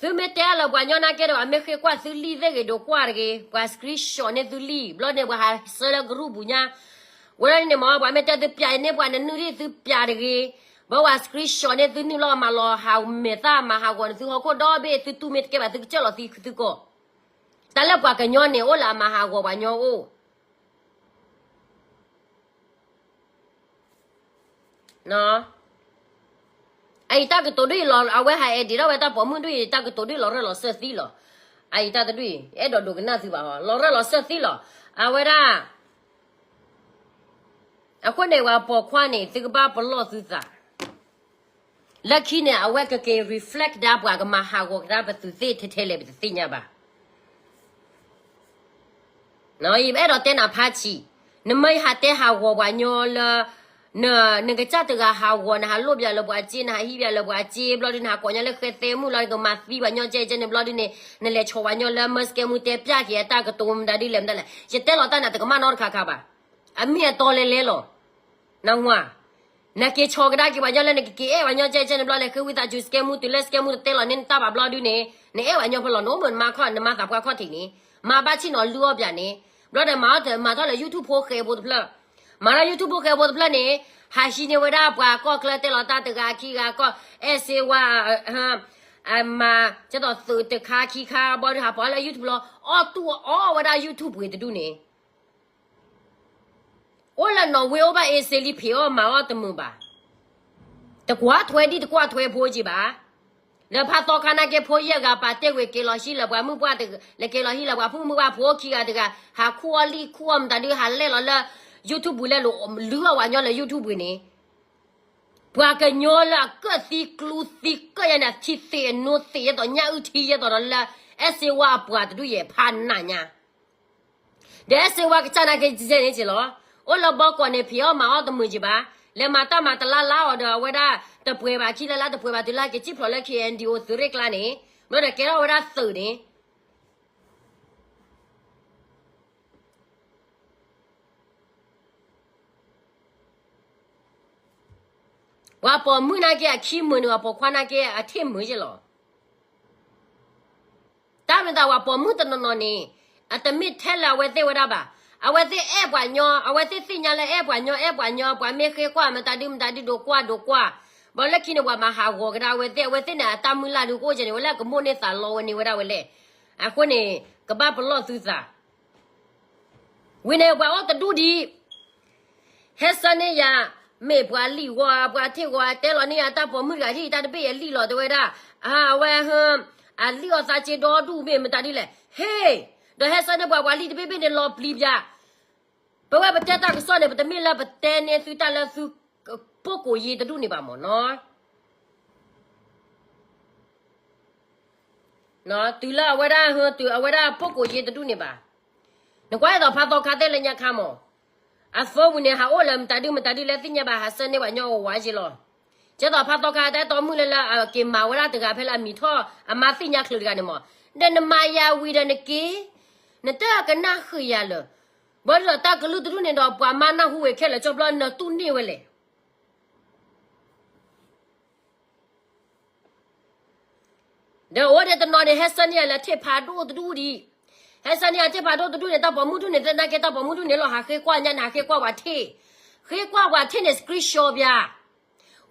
သုမ့ၢ်တဲလၢပှၤညီနာ်က့ဒီး အမ့ၢ်ဃ့ကွၢ်သုလံာ်သ့ၣ်ဂ့ၤ ဒိးကွၢ်တဂ့ၤ, ပှၤ screenshot န့ၢ်သုလံာ် ဘျီန့ၣ် ပှၤဟးဆှၢလၢကရူၢ်ပူၤညါ, ဝဲဒၣ်န့ၣ်မ့ၢ် ပှၤမ့ၢ်တဲသုပျးန့ၢ်ပှၤနနုၢ်ဒံၣ်သုပျးတဂ့ၤ, ဘၣ်ပှၤ screenshot န့ၢ်သုနုၢ်လီၤ မၤလီၤဟးမဲာ်သၣ်မၤဟးဂီၤန့ၢ်သုဟီၣ်ခိၣ်ဒီဘ့ၣ် သုတူၢ်မ့ၢ်တကဲဘၣ် သုကစၢၢ်လီၤသံသုကီၢ်, တၢ်လၢပှၤကညီန့ၣ် အိၣ်လၢအမၤဟးဂီၤပှၤညီအိၣ် အအံၤတၢ်ကတိၤဒ်အံၤလီၤ အဝဲဟးအဲၣ်ဒ့းထီၣ်ဝဲတၢ်ပိာ်မုၣ်ဒ်အံၤ တၢ်ကတိၤဒ်အံၤလီၤရၢၢ်လီၤစၢၢ်သံလီၤ. အအံၤတၢ်တဒ်အံၤ အဲၣ်ဒိးဒိကနၣ်သုဘၣ်ဟီ လီၤရၢၢ်လီၤစၢၢ်သံလီၤ. အဝဲဒၣ် အဃိန့ၣ် ပှၤပိာ်ခွါန့ၣ် သုကဘၣ်ပလီၢ်သုသး လၢခံန့ၣ် အဝဲကက့ၤ reflect ဒၣ်ပှၤကမၤဟးဂီၤကဒါပသူးသ့ၣ်ထဲထဲလဲၣ် ပတသ့ၣ်ညါဘၣ်. ယအဲၣ်ဒိးတဲနၤဖါဆံး, နမ့ၢ်ဟးတဲဟးဂီၤပှၤညီလၢ နကစၢ်တဂၤဟးဂီၤ နဟးလိၣ်ဘၣ်လၢပှၤစ့ နဟးဟံးဘၣ်လၢပှၤစ့ ဘျီဒုး နဟးကိးညီလၢဃဲသဲမုၣ်လီၤ နကမၤသံပှၤညီကဲကဲန့ၣ် ဘျီဒုးန့ၣ် နလဲၤဆီၣ်ပှၤညီလၢ မၢစကဲမူ တဲပျၢ်က့ၤအတၢ်ကတိၤမတၤဒ်လဲၣ်မတၤလဲၣ် ယတဲလီၤတၢ်နၤတကမၣ်နီတခါခါဘၣ်. အမ့ၢ်အတီလဲၤလဲၤလီၤ. နၢ်ဟူဧါ. နက့ၤဆီၣ်ကဒါက့ၤပှၤညီလၢနကက့ၤအဲၣ်ပှၤညီကဲကဲန့ၣ် ဘျီလဲၤဃ့ဝံသးစူၤ စကဲမူ တုၤလၢစကဲမူတတဲလီၤန့ၢ်နတၢ်ဘၣ်ဘျီဒုးန့ၣ် နအဲၣ်ပှၤညီဖဲလဲၣ် နအိၣ်မုာ်နမါခီၣ် နမၤသးပှၢ်ခီၣ်ထံးန့ၣ် မၤဘၣ်ဆ့ၣ်နီၤလုၢ်အီၣ်ပၠးန့ၣ် ဘျီဒီးမၤအီၣ်တမၤထီၣ်လၢ YouTube ဖိဃဲဖိတဖျၢၣ် မၤထီၣ် YouTube ဖိဃဲဖိတဖျၢၣ်န့ၣ် ဟးဟံးန့ၢ်ဝဲဒၣ်ပှၤကီၢ်ချၢတဲလီၤတၢ်တဂၤခံဂၤကီၢ် အဲၣ်စ့ဝါ အမၤ ကဲသိးသုးတခါခံခါ ဘျီဒုးဟးဖီၣ်လၢ YouTube လီၤ အီၣ်တူၢ်အီၣ်ဝဲဒၣ် YouTube ပှ့ၤတဒူၣ်န့ၣ် အိၣ်လၢနီၣ်ဝ့အိၣ်ဘၣ်အ့စ့လံ ဖံးအီၣ်မၤအီၣ်တမုာ်ဘၣ်. တကွၢ်ထွဲဒံၣ်တကွၢ်ထွဲဖိက့ၤဘၣ်. လၢဖါသီခါနာ်က့ ဖိယဲၢ်ဂၤပာ်တ့ၢ်ကွံာ်က့ၤလီၤဟံၣ်လၢပှၤမုၢ်ပှၢ်တဂၤ လဲၤက့ၤလီၤဟံၣ်လၢပှၤဖုမုၢ်ပှၢ်ဖိခံဂၤတဂၤ ဟးခူၣ်အီၣ်လံၣ်ခူၣ်အီၣ်မတၤဒုး ဟးလဲၣ်လီၤလၢ YouTube ပူၤလဲၣ်လိၤ လုၢ်အီၣ်ပှၤညီလၢ YouTube ပူၤန့ၣ် ပှၤကညီလၢအကၢၣ်သံကျူသံကၢၣ်ယဲန့ၣ် အထံသ့ၣ်အနိသ့ၣ်ယဲသိး ညၣ်အုၣ်ထံယဲသိးဒီးလၢ အဲၣ်စ့ဝါအပှၤတဒူၣ်ယဲ ဖးနးညါ ဒီးအဲၣ်စ့ဝါကစၢ်နာ်က့ ကဲန့ၣ်က့ၤလီၤ. အိၣ်လၢဘီကီးန့ၣ် ဖံးအီၣ်မၤအီၣ်တမုာ်က့ၤဘၣ်. လဲၤမၤတၢ်မၤတလါလါအီၤဒီး အဝဲဒၣ်တပှဲၤဘၣ်ခံလၢလါ တပှဲၤဘၣ်တုၤလၢက့ၤစံၣ်ဖျိးလၢ KNDO သုးရ့ၣ်ကျါန့ၣ် ဘျီဒီးကဲထီၣ်ဝဲဒၣ်သုးန့ၣ် ပှၤပိာ်မုၣ်နာ်က့ အခံမုာ်န့ၣ် ပှၤပိာ်ခွါနာ်က့ အထံၣ်မုာ်က့ၤလီၤ. တၢ်မ့ၢ်သးပှၤပိာ်မုၣ်တနီၤနီၤန့ၣ် အတမ့ၢ်ထဲလၢအဝဲသ့ၣ်ဝဲဒၣ်ဘၣ်. အဝဲသ့ၣ်အဲၣ်ပှၤညီ အဝဲသ့ၣ်သ့ၣ်ညါလၢအဲၣ်ပှၤညီ အဲၣ်ပှၤညီ ပှၤမ့ၢ်ဃ့ကွၢ်မတၤဒုမတၤဒု ဒိးကွၢ်ဒိးကွၢ်, ဘၣ်လၢခံန့ၣ် ပှၤမၤဟးဂီၤကဒါဝဲသ့ၣ်, အဝဲသ့ၣ်န့ၣ် အတၢ်မုၢ်လၢ်ဒုးကအိၣ်ကဲန့ၣ် ဝဲလၢအကမိၣ်န့ၢ်သးလီဝဲန့ၣ်ဝဲဒၣ်ဝဲလဲၣ်. အဃိန့ၣ် ကဘၣ်ပလီၢ်သုသး ဝံၤန့ၣ် ပှၤအိၣ်တဒူၣ်ဒံး ဟဲဆၢန့ၢ်ယၤ, မ့ၢ်ပှၤလံၣ်ဂီၤ ပှၤထံၣ်ဂီၤ တဲလီၤန့ၢ်ယၤတၢ်ပိာ်မုၣ်တဂၤဟံၣ် တၢ်တဘ့ၣ်ယလံၣ်လီၤတဲဝဲဒၣ်, အဝဲ အလံၣ်အီၣ်သးစ့ဒီဒူၣ်မ့ၢ်မတၤဒ်လဲၣ် ဟ့ၣ်, ဒီးဟဲဆၢန့ၢ်ပှၤ ပှၤလံၣ်တဘ့ၣ်ဘ့ၣ်န့ၣ်လီၤပျံၤပၠး. ပဝဲပတဲတၢ်ကစီၣ်န့ၣ် ပတမ့ၢ်လၢပတဲန့ၢ်သုတၢ်လၢသု ပိၢ်ကိးယ့ၤတဒူၣ်န့ၣ်ဘၣ်မၢ်နီၤ. တုၤလၢအဝဲဒၣ် တုၤအဝဲဒၣ်ပိၢ်ကိးယ့ၤတဒူၣ်န့ၣ်ဘၣ်. နကွၢ်အဲၣ်ဒိးဖးသီခါသ့ၣ်လၢညါခါမၢ်, အ phone ဝံၤန့ၣ် ဟးအိၣ်လၢမတၤဒုမတၤဒုလဲၣ်သ့ၣ်ညါဘၣ် ဟးဆၢန့ၢ်ပှၤညီဝဲဝးယ့ၤလီၤ. ကဲသိးဖးသီခါတၢ်အဲၣ်တီမုၣ်လၢလၢအက့ၤမၤဝဲဒၣ်တဂၤဖဲလၢအမံၤထီၣ် အမါသ့ၣ်ညါချုးတဂၤန့ၣ်မၢ်, ဒီးနမၤယၤဝံၤဒီးနက့ၤ, နတကနၣ်ဃုာ်ယၤလၢၤ. ဘၣ်ဒီးတၢ်ကလုၢ်တဒူၣ်န့ၣ်ဒီး ပှၤမါနၢ်ဟူဝဲခဲလၢာ် ကၠီဖျီနတူၢ်န့ၢ်ဝဲလဲၣ်. ဒီးအိၣ်ဒဲးတနီၤန့ၣ် ဟဲဆၢန့ၢ်ယၤလၢထံၣ်ဖးဒိၣ်တဒူၣ်ဒံး, ဟဲဆၢန့ၢ်ယၤထံၣ်ဖးဒိၣ်တဒူၣ်န့ၣ် တၢ်ပိာ်မုၣ်ဒူၣ်န့ၣ် သနာ်က့တၢ်ပိာ်မုၣ်ဒူၣ်န့ၣ် လီၤဟးဃ့ကွၢ်ညါန့ၣ် ဟးဃ့ကွၢ်ပှၤထံၣ်, ဃ့ကွၢ်ပှၤထံၣ်န့ၣ် screenshot ပၠး,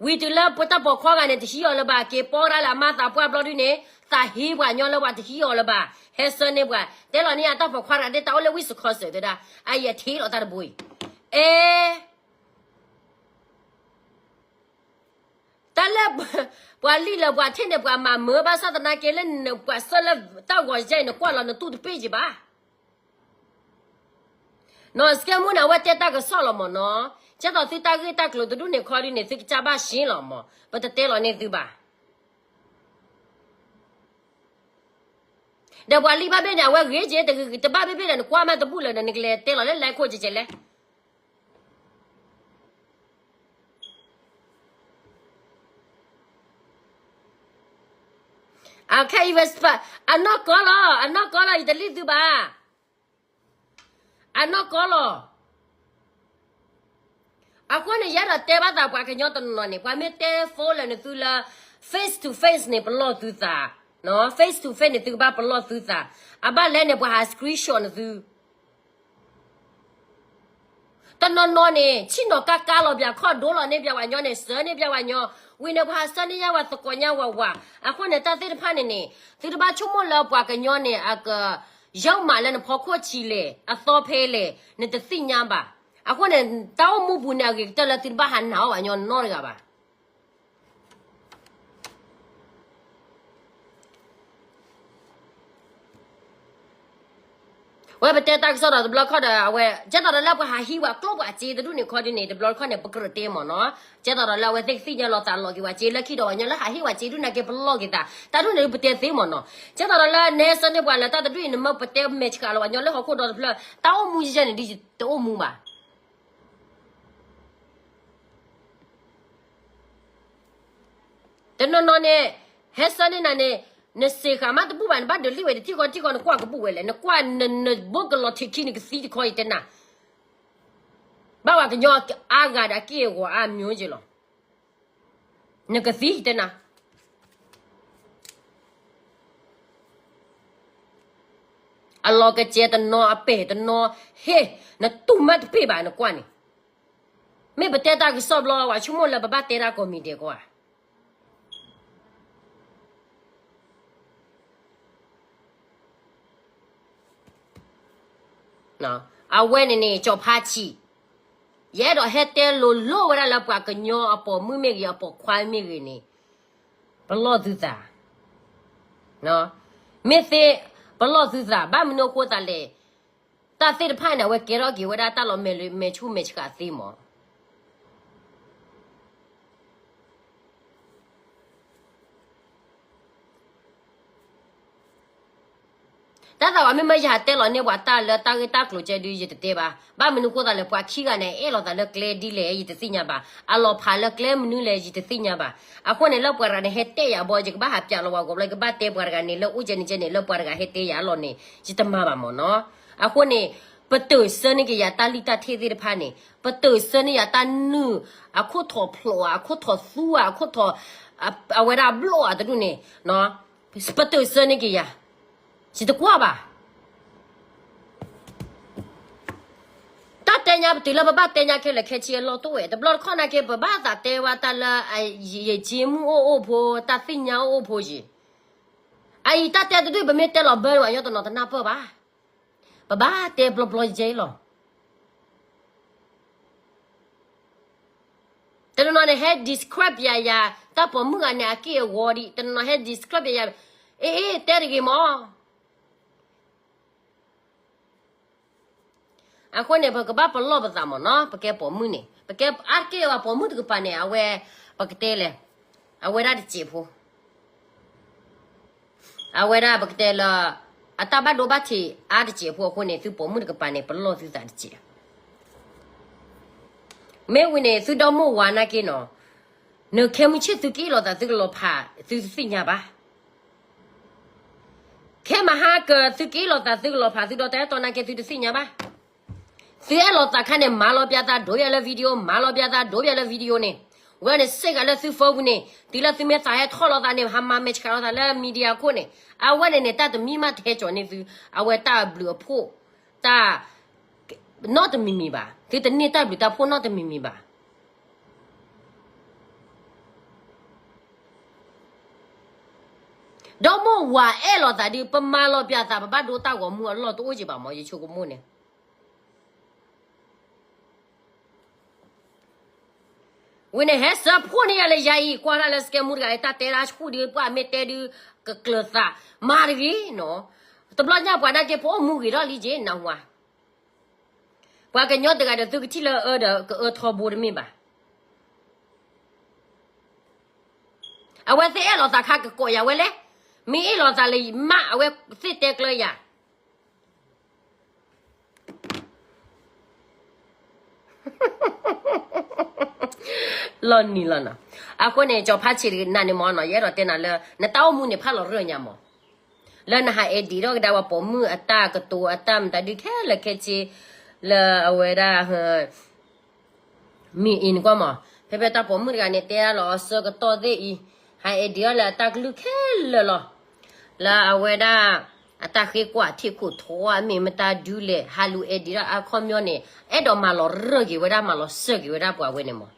ဝံၤတုၤလၢပတၢ်ပိာ်ခွါဂၤန့ၣ် တဟံးအီၤလၢၤဘၣ် က့ၤပီတၢ်လၢအမါသးပှၢ်ဘျီဒုၣ်န့ၣ် သးဟ့ပှၤညီလၢပှၤတဟံးအီၤလၢၤဘၣ် ဟဲဆၢန့ၢ်ပှၤ, တဲလီၤန့ၢ်အတၢ်ပိာ်ခွါတဂၤဒ်တၢ်အိၣ်လၢ Wisconsin တဲဒၣ်, အယထံၣ်လီၤတၢ်တဘိအံၤ, အဲ တၢ်လၢ ပှၤလံၣ်လၢပှၤထံၣ်န့ၣ် ပှၤမၤမုာ်ဘၣ်ဆၣ်သနာ်က့လၢနပှၤဆၢလၢတၢ်ဂီၤယဲအံၤ နကွၢ်လီၤနတူၢ်တပ့ၢ်ယံၤဘၣ်. နီၢ်စကဲမူန့ၣ် အဝဲတဲတၢ်ကစီၣ်လီၤမၢ်နီၤ, ကဲသိးသုတၢ်ဂ့ၢ်တၢ်ကျိၤတဒူၣ်န့ၣ်ခီဒုန့ၣ် သုကစၢ်ဘၣ်ရှ့လီၤမၢ်, ပတတဲလီၤန့ၢ်သုဘၣ်. ဒီးပှၤလံၣ်ဘၣ်ဘ့ၣ်န့ၣ် အဝဲဂ့ၤက့ၤတဘၣ်ဘ့ၣ်ဘ့ၣ်ဒီး နကွၢ်မးတဘူၣ်လၢၤဒီး နကလဲၤတဲလီၤလၢ လဲခိၣ်ကဲကဲလဲၣ်. အခဲအံၤဝဲ အနီၢ်ကီၢ်လီၤ, အနီၢ်ကီၢ်လီၤ ယတလံၣ်သုဘၣ်. အနီၢ်ကီၢ်လီၤ. အဃိန့ၣ် ယအဲၣ်ဒိးတဲဘၣ်သးပှၤကညီတနီၤနီၤန့ၣ် ပှၤမ့ၢ်တဲ phone လၢနသုလၢ face to face န့ၣ် ပလီၢ်သုသး, face to face န့ၣ် သုကဘၣ်ပလီၢ်သုသး, အဘၣ်လဲၣ်န့ၣ် ပှၤဟး screenshot နသု တနီၤနီၤန့ၣ် ဆ့ၣ်နီၤကါကါလီၤပၠး ခီၣ်ဒိလီၤန့ၢ်ပၠးဝဲညီန့ၣ် စၢၤန့ၢ်ပၠးဝဲညီ, ဝံၤန့ၣ် ပှၤဟးဆၢန့ၢ်ယါဝဲသကိးညါဝးဝး, အဃိန့ၣ် တၢ်သ့ၣ်တဖၣ်န့ၣ်န့ၣ် သုတဘၣ်ဆိကမိၣ်လၢပှၤကညီန့ၣ် အက ယီမးလၢနဖီခိၣ်ဆံးလဲၣ် အသီဖဲလဲၣ် နတသ့ၣ်ညါဘၣ်. အဃိန့ၣ် တၢ်အိၣ်မူပူၤန့ၣ် အဂ့ၤကတၢၢ်လၢသုတဘၣ်ဟးနာ်အီၣ်ဝဲညီနီတဂၤဘၣ်. ဝဲပတဲတၢ်ကစီၣ်ဒီးတဘျီခီၣ်ဒီး အဝဲ ကဲသိးဒီးလၢပှၤဟးဟံးဝဲကျိၣ်ပှၤစ့တဒူၣ်န့ၣ်ခီဒုန့ၣ် တဘျီခီၣ်န့ၣ် ပကြၢးတဲမၢ်နီၤ, ကဲသိးဒီးလၢအဝဲသ့ၣ်ကသ့ၣ်ညါလီၤသးလီၤက့ၤဝဲစ့လၢခံဒီး ပှၤညီလၢဟးဟ့ၣ်ဝဲစ့ဒုၣ်နာ်က့ ပလီၢ်က့ၤသး တၢ်ဒုၣ်န့ၣ် ပတဲသ့မၢ်နီၤ, ကဲသိးဒီးလၢနဟဲဆၢန့ၢ်ပှၤလၢတၢ်တဒူၣ်အံၤ နမ့ၢ်ပတဲမဲာ်ဆှးလီၤပှၤညီလၢဟီၣ်ခိၣ်ဒီတဖျၢၣ် တၢ်အိၣ်မူယဲန့ၣ် ဒ်တအိၣ်မူဘၣ်. တနီၤနီၤန့ၣ် ဟဲဆၢန့ၢ်နၤန့ၣ် နစ့ဃာ်မးတဘူၣ်ဘၣ် နဘၣ်ဒုးလံၣ်ဝဲတထံၣ်ဃီတထံၣ်ဃီ နကွၢ်ကဘူၣ်ဝဲလဲၣ် နကွၢ်နဘိကလီၤထံးခံနကသံတခီယတဲနၤ, ဘၣ်ပှၤကညီအါဂၤဒီးအက့ၢ်အဂီၤအါမံၤက့လီၤ, နကသံယတဲနၤ အလီၤကစဲတနီၤ အပဲာ်တနီၤ ဟ့ၣ် နတူၢ်မးတပ့ၢ်ဘၣ် နကွၢ်န့ၣ်, မ့ၢ်ပတဲတၢ်ကစီၣ်ဘျီ ပှၤဆိကမိၣ်လၢပဘၣ်တဲတၢ်ကိးမံၤဒဲးကွၢ် အဝဲန့ၣ်န့ၣ် ကၠီၤဖါဆံး, ယအဲၣ်ဒိးဟဲတဲလိၤလိၤဝဲဒၣ်လၢပှၤကညီအပိာ်မုၣ်မ့ၢ်ဂ့ၤ အပိာ်ခွါမ့ၢ်ဂ့ၤန့ၣ်, ပလီၢ်သုသး, မ့ၢ်သ့ ပလီၢ်သုသး ဘၣ်မနုၤအဃိသးလဲၣ်, တၢ်သ့ၣ်တဖၣ်န့ၣ် အဝဲကဲထီၣ်က့ၤဝဲဒၣ်တၢ်လီၤမဲာ်ဆူၣ်မဲာ်ဆှးသ့မး တၢ်သးဝဲမ့မ့ၢ်ယဟးတဲလီၤန့ၢ်ပှၤတၢ်လၢတၢ်ဂ့ၢ်တၢ်ကျိၤကဲဒုး ယတတဲဘၣ်. ဘၣ်မနုၤဃိသးလဲၣ် ပှၤခံဂၤန့ၣ် အဲၣ်လိာ်သးလၢကျဲဒ်လဲၣ် ယတသ့ၣ်ညါဘၣ်. အလီၤဖးလၢကျဲမနုၤလဲၣ် ယတသ့ၣ်ညါဘၣ်. အဃိန့ၣ် လၢပှၤတဂၤန့ၣ် ဟဲတဲယၤဘီ ယကဘၣ်ဟးပျးလီၤဝဲဂီၤဘျီ ယကဘၣ်တဲပှၤတဂၤန့ၣ် လၢအိၣ်ကဲန့ၣ်ကဲန့ၣ် လၢပှၤတဂၤဟဲတဲယၤအလီၢ်န့ၣ် ယတမၤဘၣ်မ့ၢ်နီၤ. အဃိန့ၣ် ပတုာ်ဆၢန့ၢ်က့ၤယၤတၢ်လံၣ်တၢ်ထ့ၣ်သ့ၣ်တဖၣ်န့ၣ် ပတုာ်ဆၢန့ၢ်ယၤတၢ်နုာ် အခိၣ်ထီၣ်ဖျိးဧါ အခိၣ်ထီၣ်သူဧါ အခိၣ်ထီၣ် အဝဲဒၣ်ဘျီၣ်ဧါတဒူၣ်န့ၣ် ပတုာ်ဆၢန့ၢ်က့ၤယၤ ယတကွၢ်ဘၣ်. တၢ်တဲ တဲညါပတုၤလၢပဘၣ်တဲညါခဲလၢာ်ခဲဆ့အလီၢ်တအိၣ်ဝဲ တဘျီတခီၣ်နာ်က့ ပဘၣ်သးတဲဝဲတၢ်လၢ ယယ့ၤမူအိၣ်အိၣ်ဖိ တၢ်သ့ၣ်ညါအိၣ်အိၣ်ဖိယံၤ, အအံၤတၢ်တဲတဒူၣ် ပမ့ၢ်တဲလီၤဘၢန့ၣ် ပှၤကညီတနီၤတနၢ်ပၢၢ်ဘၣ်. ပဘၣ်တဲဘျီဘျီယဲအံၤလီၤ. တနီၤနီၤန့ၣ် ဟဲ describe ယၤယၤ တၢ်ပိာ်မုၣ်ဂၤန့ၣ် အက့ၢ်အဂီၤဒံး တနီၤနီၤဟဲ describe ယၤယၤ, အ့ အ့ တဲတဂ့ၤမၢ်. အဃိန့ၣ် ပကဘၣ်ပလီၢ်ပသးမၢ်နီၤ ပကဲပိာ်မုၣ်န့ၣ် ပကဲအါတက့ၢ်အဂီၤပိာ်မုၣ်တကပၤန့ၣ် အဝဲ ပကတဲလဲၣ်, အဝဲဒၣ်တစဲးဖိ အဝဲဒၣ်ပကတဲလၢ အတၢ်ဘၣ်ဒိဘၣ်ထံးအါတစဲးဖိအဃိန့ၣ် သုပိာ်မုၣ်တကပၤန့ၣ် ပလီၢ်သုသးတစဲး. မ့ၢ်ဝံၤန့ၣ် သုဒီမိၢ်ဝၤနာ်က့နီၤ, နခဲမုၢ်ဆ့ၣ်သုကအ့ၣ်လိာ်သးသုကလီၤဖး သုတသ့ၣ်ညါဘၣ်. ခဲမဟါက သုကအ့ၣ်လိာ်သးသုကလီၤဖး သုဒီတၢ်အဲၣ်တီနာ်က့ သုတသ့ၣ်ညါဘၣ်. သုအဲၣ်လိာ်သးခါန့ၣ် မၤလီၤပျးသးဒိပျးလၢ video မၤလီၤပျးသးဒိပျးလၢ video န့ၣ်, ဝဲန့ၣ် စ့ၢ်ကီးလၢသု phone ပူၤန့ၣ် တုၤလၢသုမ့ၢ်သးဟဲထီၣ်လိာ်သးန့ၣ် ဟးမၤမဲာ်ဆှးလိာ်သးလၢ media ခိၣ်န့ၣ် အဝဲန့ၣ်န့ၣ် တၢ်တမံၤမးတဟဲကၠီၤန့ၢ်သု အဝဲတၢ်ဘျုးအဖှိၣ် တၢ် နီတမံၤမံၤဘၣ်. သုတန့ၢ်တၢ်ဘျုးတၢ်ဖှိၣ်နီတမံၤမံၤဘၣ်. ဒီမိၢ်ဝၤအဲၣ်လိာ်သးဒုး ပမၤလီၤပျးသး ပဘၣ်ဒိတၢ်ဂီၤမူအလီၢ်တအိၣ်က့ဘၣ်မၢ် ယဆိကမိၣ်န့ၣ်. ဝံၤန့ၣ် ဟဲစၢဖှိၣ်န့ၢ်ယၤလၢယၤအံၤ ကွၢ်တၢ်လၢ စကဲမူတဂၤအံၤ တၢ်တဲတၢ်ဆူၣ်ဒုး ပှၤမ့ၢ်တဲဒုး ကကျၢၤသး မၤတဂ့ၤနီၤ. တဘျီညါပှၤနာ်က့ ပအိၣ်မူဂ့ၤထီၣ်လံက့ နၢ်ဟူဧါ. ပှၤကညီတဂၤဒီး သုကထံၣ်လၢအအၢဒီး ကအၢထီဘိတမ့ၢ်ဘၣ်. အဝဲသ့ၣ်အဲၣ်လိာ်သးခါကကိးယၤဝဲလဲၣ်. မ့ၢ်အဲၣ်လိာ်သးလၢမး အဝဲသ့ၣ်တဲကျၢၤယၤ လီၤနံၤလီၤနီၤ. အဃိန့ၣ် ကၠီၤဖါဆံးတဂ့ၤ နၤန့ၣ်မၢ်နီၤ ယအဲၣ်ဒိးတဲနၤလၢ နတၢ်အိၣ်မူန့ၣ် ဖးလီၤရၢၢ်ညါမၢ်. လၢနဟး edit ထီၣ်ကဒါပှၤပိာ်မုၣ်အတၢ်ကတိၤအတၢ်မတၤဒုးခဲလၢာ်ခဲဆ့ လၢအဝဲဒၣ် မ့ၢ်အံၤနကွၢ်မၢ်, ဖဲဖဲတၢ်ပိာ်မုၣ်တဂၤန့ၣ် တဲဒၣ်လီၤအဆၢကတီၢ်သ့ၣ်အံၤ, ဟး edit ထီၣ်လၢအတၢ်ကလုၢ်ခဲလၢာ်လီၤ. လၢအဝဲဒၣ် အတၢ်ဃ့ကွၢ်ထံၣ်ခိၣ်ထီ အမ့ၢ်မတၤဒုလဲၣ် ဟးလူၤ edit ထီၣ်အခီပညီန့ၣ် အဲၣ်ဒိးမၤလီၤရၢၢ်က့ၤဝဲဒၣ် မၤလီၤစၢၤက့ၤဝဲဒၣ်ပှၤဝဲန့ၣ်မၢ်.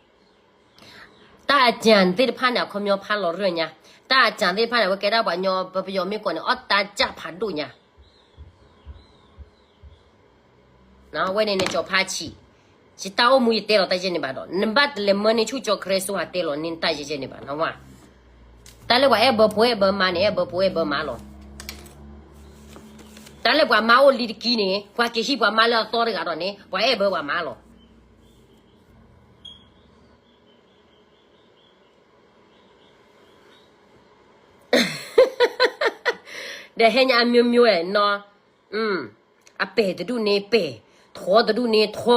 တၢ်အကြံသ့ၣ်တဖၣ်န့ၣ် အခီပညီဖးလီၤရၢၢ်ညါ, တၢ်အကြံသ့ၣ်တဖၣ်န့ၣ် အဝဲကဲဒၣ်ပှၤညီ ပပယီၤမ့ၢ်ကိးန့ၣ် အီၣ်တၢ်ကၢ်ဖးဒိၣ်ညါ ဝဲန့ၣ်န့ၣ် ကၠီၤဖါဆံး, ယတၢ်အိၣ်မူယတဲလီၤတၢ်ယဲၢ်န့ၣ်ဘၣ်ဒီး နဘၣ်တလဲၤမၢန့ၢ်ဆူၣ်ကၠီၤခရံာ်စိဟးတဲလီၤန့ၢ် တၢ်ယဲၢ်ယဲၢ်န့ၣ်ဘၣ်နဝဲ. တၢ်လၢပှၤအဲၣ်ဘၢဖိအဲၣ်ဘၢမါန့ၣ် အဲၣ်ဘၢဖိအဲၣ်ဘၢမါလီၤ. တၢ်လၢပှၤမါအိၣ်လံတကံန့ၣ် ပှၤက့ၤဟံးပှၤမါလၢအသီတဂၤဒီးန့ၣ် ပှၤအဲၣ်ဘၢပှၤမါလီၤ. ဒီးဟဲညါအမျိုးမျိုးနီၤ, အပဲာ်တဒူၣ်န့ၣ်ပဲာ်, ထီတဒူၣ်န့ၣ်ထီ,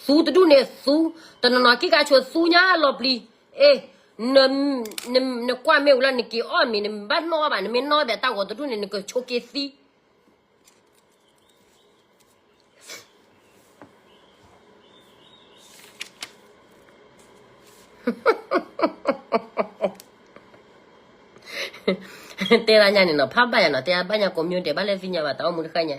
သူတဒူၣ်န့ၣ်သူ, တနီၤနီၤက့ၤကါဆိးသူညါလီၤပျံၤ, အ့, နကွၢ်မ့ၢ်ဝံၤလီၤ နက့ၤအီၣ်မ့ၤ နဘၣ်နီၣ်ဘၣ် နမ့ၢ်နီၣ်ဘၣ်တၢ်ဂီၤတဒူၣ်န့ၣ် နကဆိးက့ၤသံ တဲဒၣ်ညါန့ၣ်နီၤ ဖးဘၣ်ယၤနီၤ တဲဘၣ်ညါကိးမံၤဒဲး ဘၣ်လဲၣ်သ့ၣ်ညါဘၣ် တၢ်အိၣ်မူတဃၣ်ညါ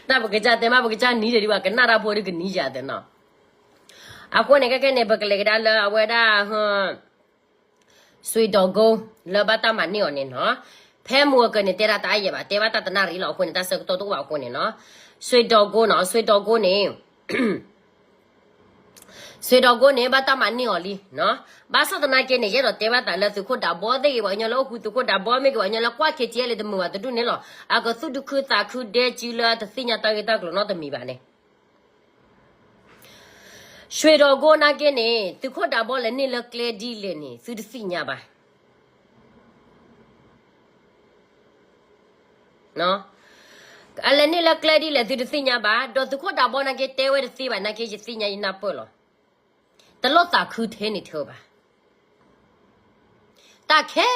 တၢ်ပကစၢ်တဲမး ပကစၢ်နံၤဒံးဒံးဘၣ် ကနၣ်တၢ်ဖိဒုးကနံၤယၤသ့နီၤ. အဃိန့ၣ် ခဲခဲန့ၣ် ပကလဲၤကဒါလၢအဝဲဒၣ် စွ့ၤဒီးကိ လၢဘၣ်တၢ်မၤန့ၢ်အီၤန့ၣ်နီၤ. ဖဲမုၢ်အကၢန့ၣ် တဲဒၣ်တၢ်အါယဲၢ်ဘၣ် တဲဘၣ်တၢ်တနၣ်ရံၣ်လီၤ အဃိန့ၣ် တၢ်ဆၢကတီၢ်တအိၣ်ဘၣ်အဃိန့ၣ်နီၤ. စွ့ၤဒီးကိနီၤ စွ့ၤဒီးကိန့ၣ် စွ့ၤဒီးကိန့ၣ် ဘၣ်တၢ်မၤန့ၢ်အီၤလံနီၤ. ဘၣ်ဆၣ်သနာ်က့န့ၣ် ယအဲၣ်ဒိးတဲဘၣ်သးလၢသုးခိၣ်ဒးဘီသ့ၣ်ဂ့ၤ ပှၤကညီလၢအိၣ်ဃူသုးခိၣ်ဒးဘီမ့ၢ်ဂ့ၤ ပှၤကညီလၢကွၢ် K T L တမုာ်ဘၣ်တဒူၣ်န့ၣ်လီၤ. အကသူၣ်ဒုးခုသးခုဒဲစုလၢတသ့ၣ်ညါတၢ်ဂ့ၢ်တၢ်ကျိၤနီတမံၤဘၣ်န့ၣ် စွ့ၤဒီးကိနာ်က့န့ၣ် သုးခိၣ်ဒးဘီလဲၤန့ၢ်လၢကျဲဒ်လဲၣ်န့ၣ် သုတသ့ၣ်ညါဘၣ်. အလဲၤန့ၢ်လၢကျဲဒ်လဲၣ် သုတသ့ၣ်ညါဘၣ်. ဒီးသုးခိၣ်ဒးဘီနာ်က့ တဲဝဲတသ့ဘၣ်နာ်က့ ယသ့ၣ်ညါယနၢ်ပၢၢ်လီၤ. တလိၣ်သးခုထဲန့ၣ်ထဲဘၣ်. တၢ်ခဲ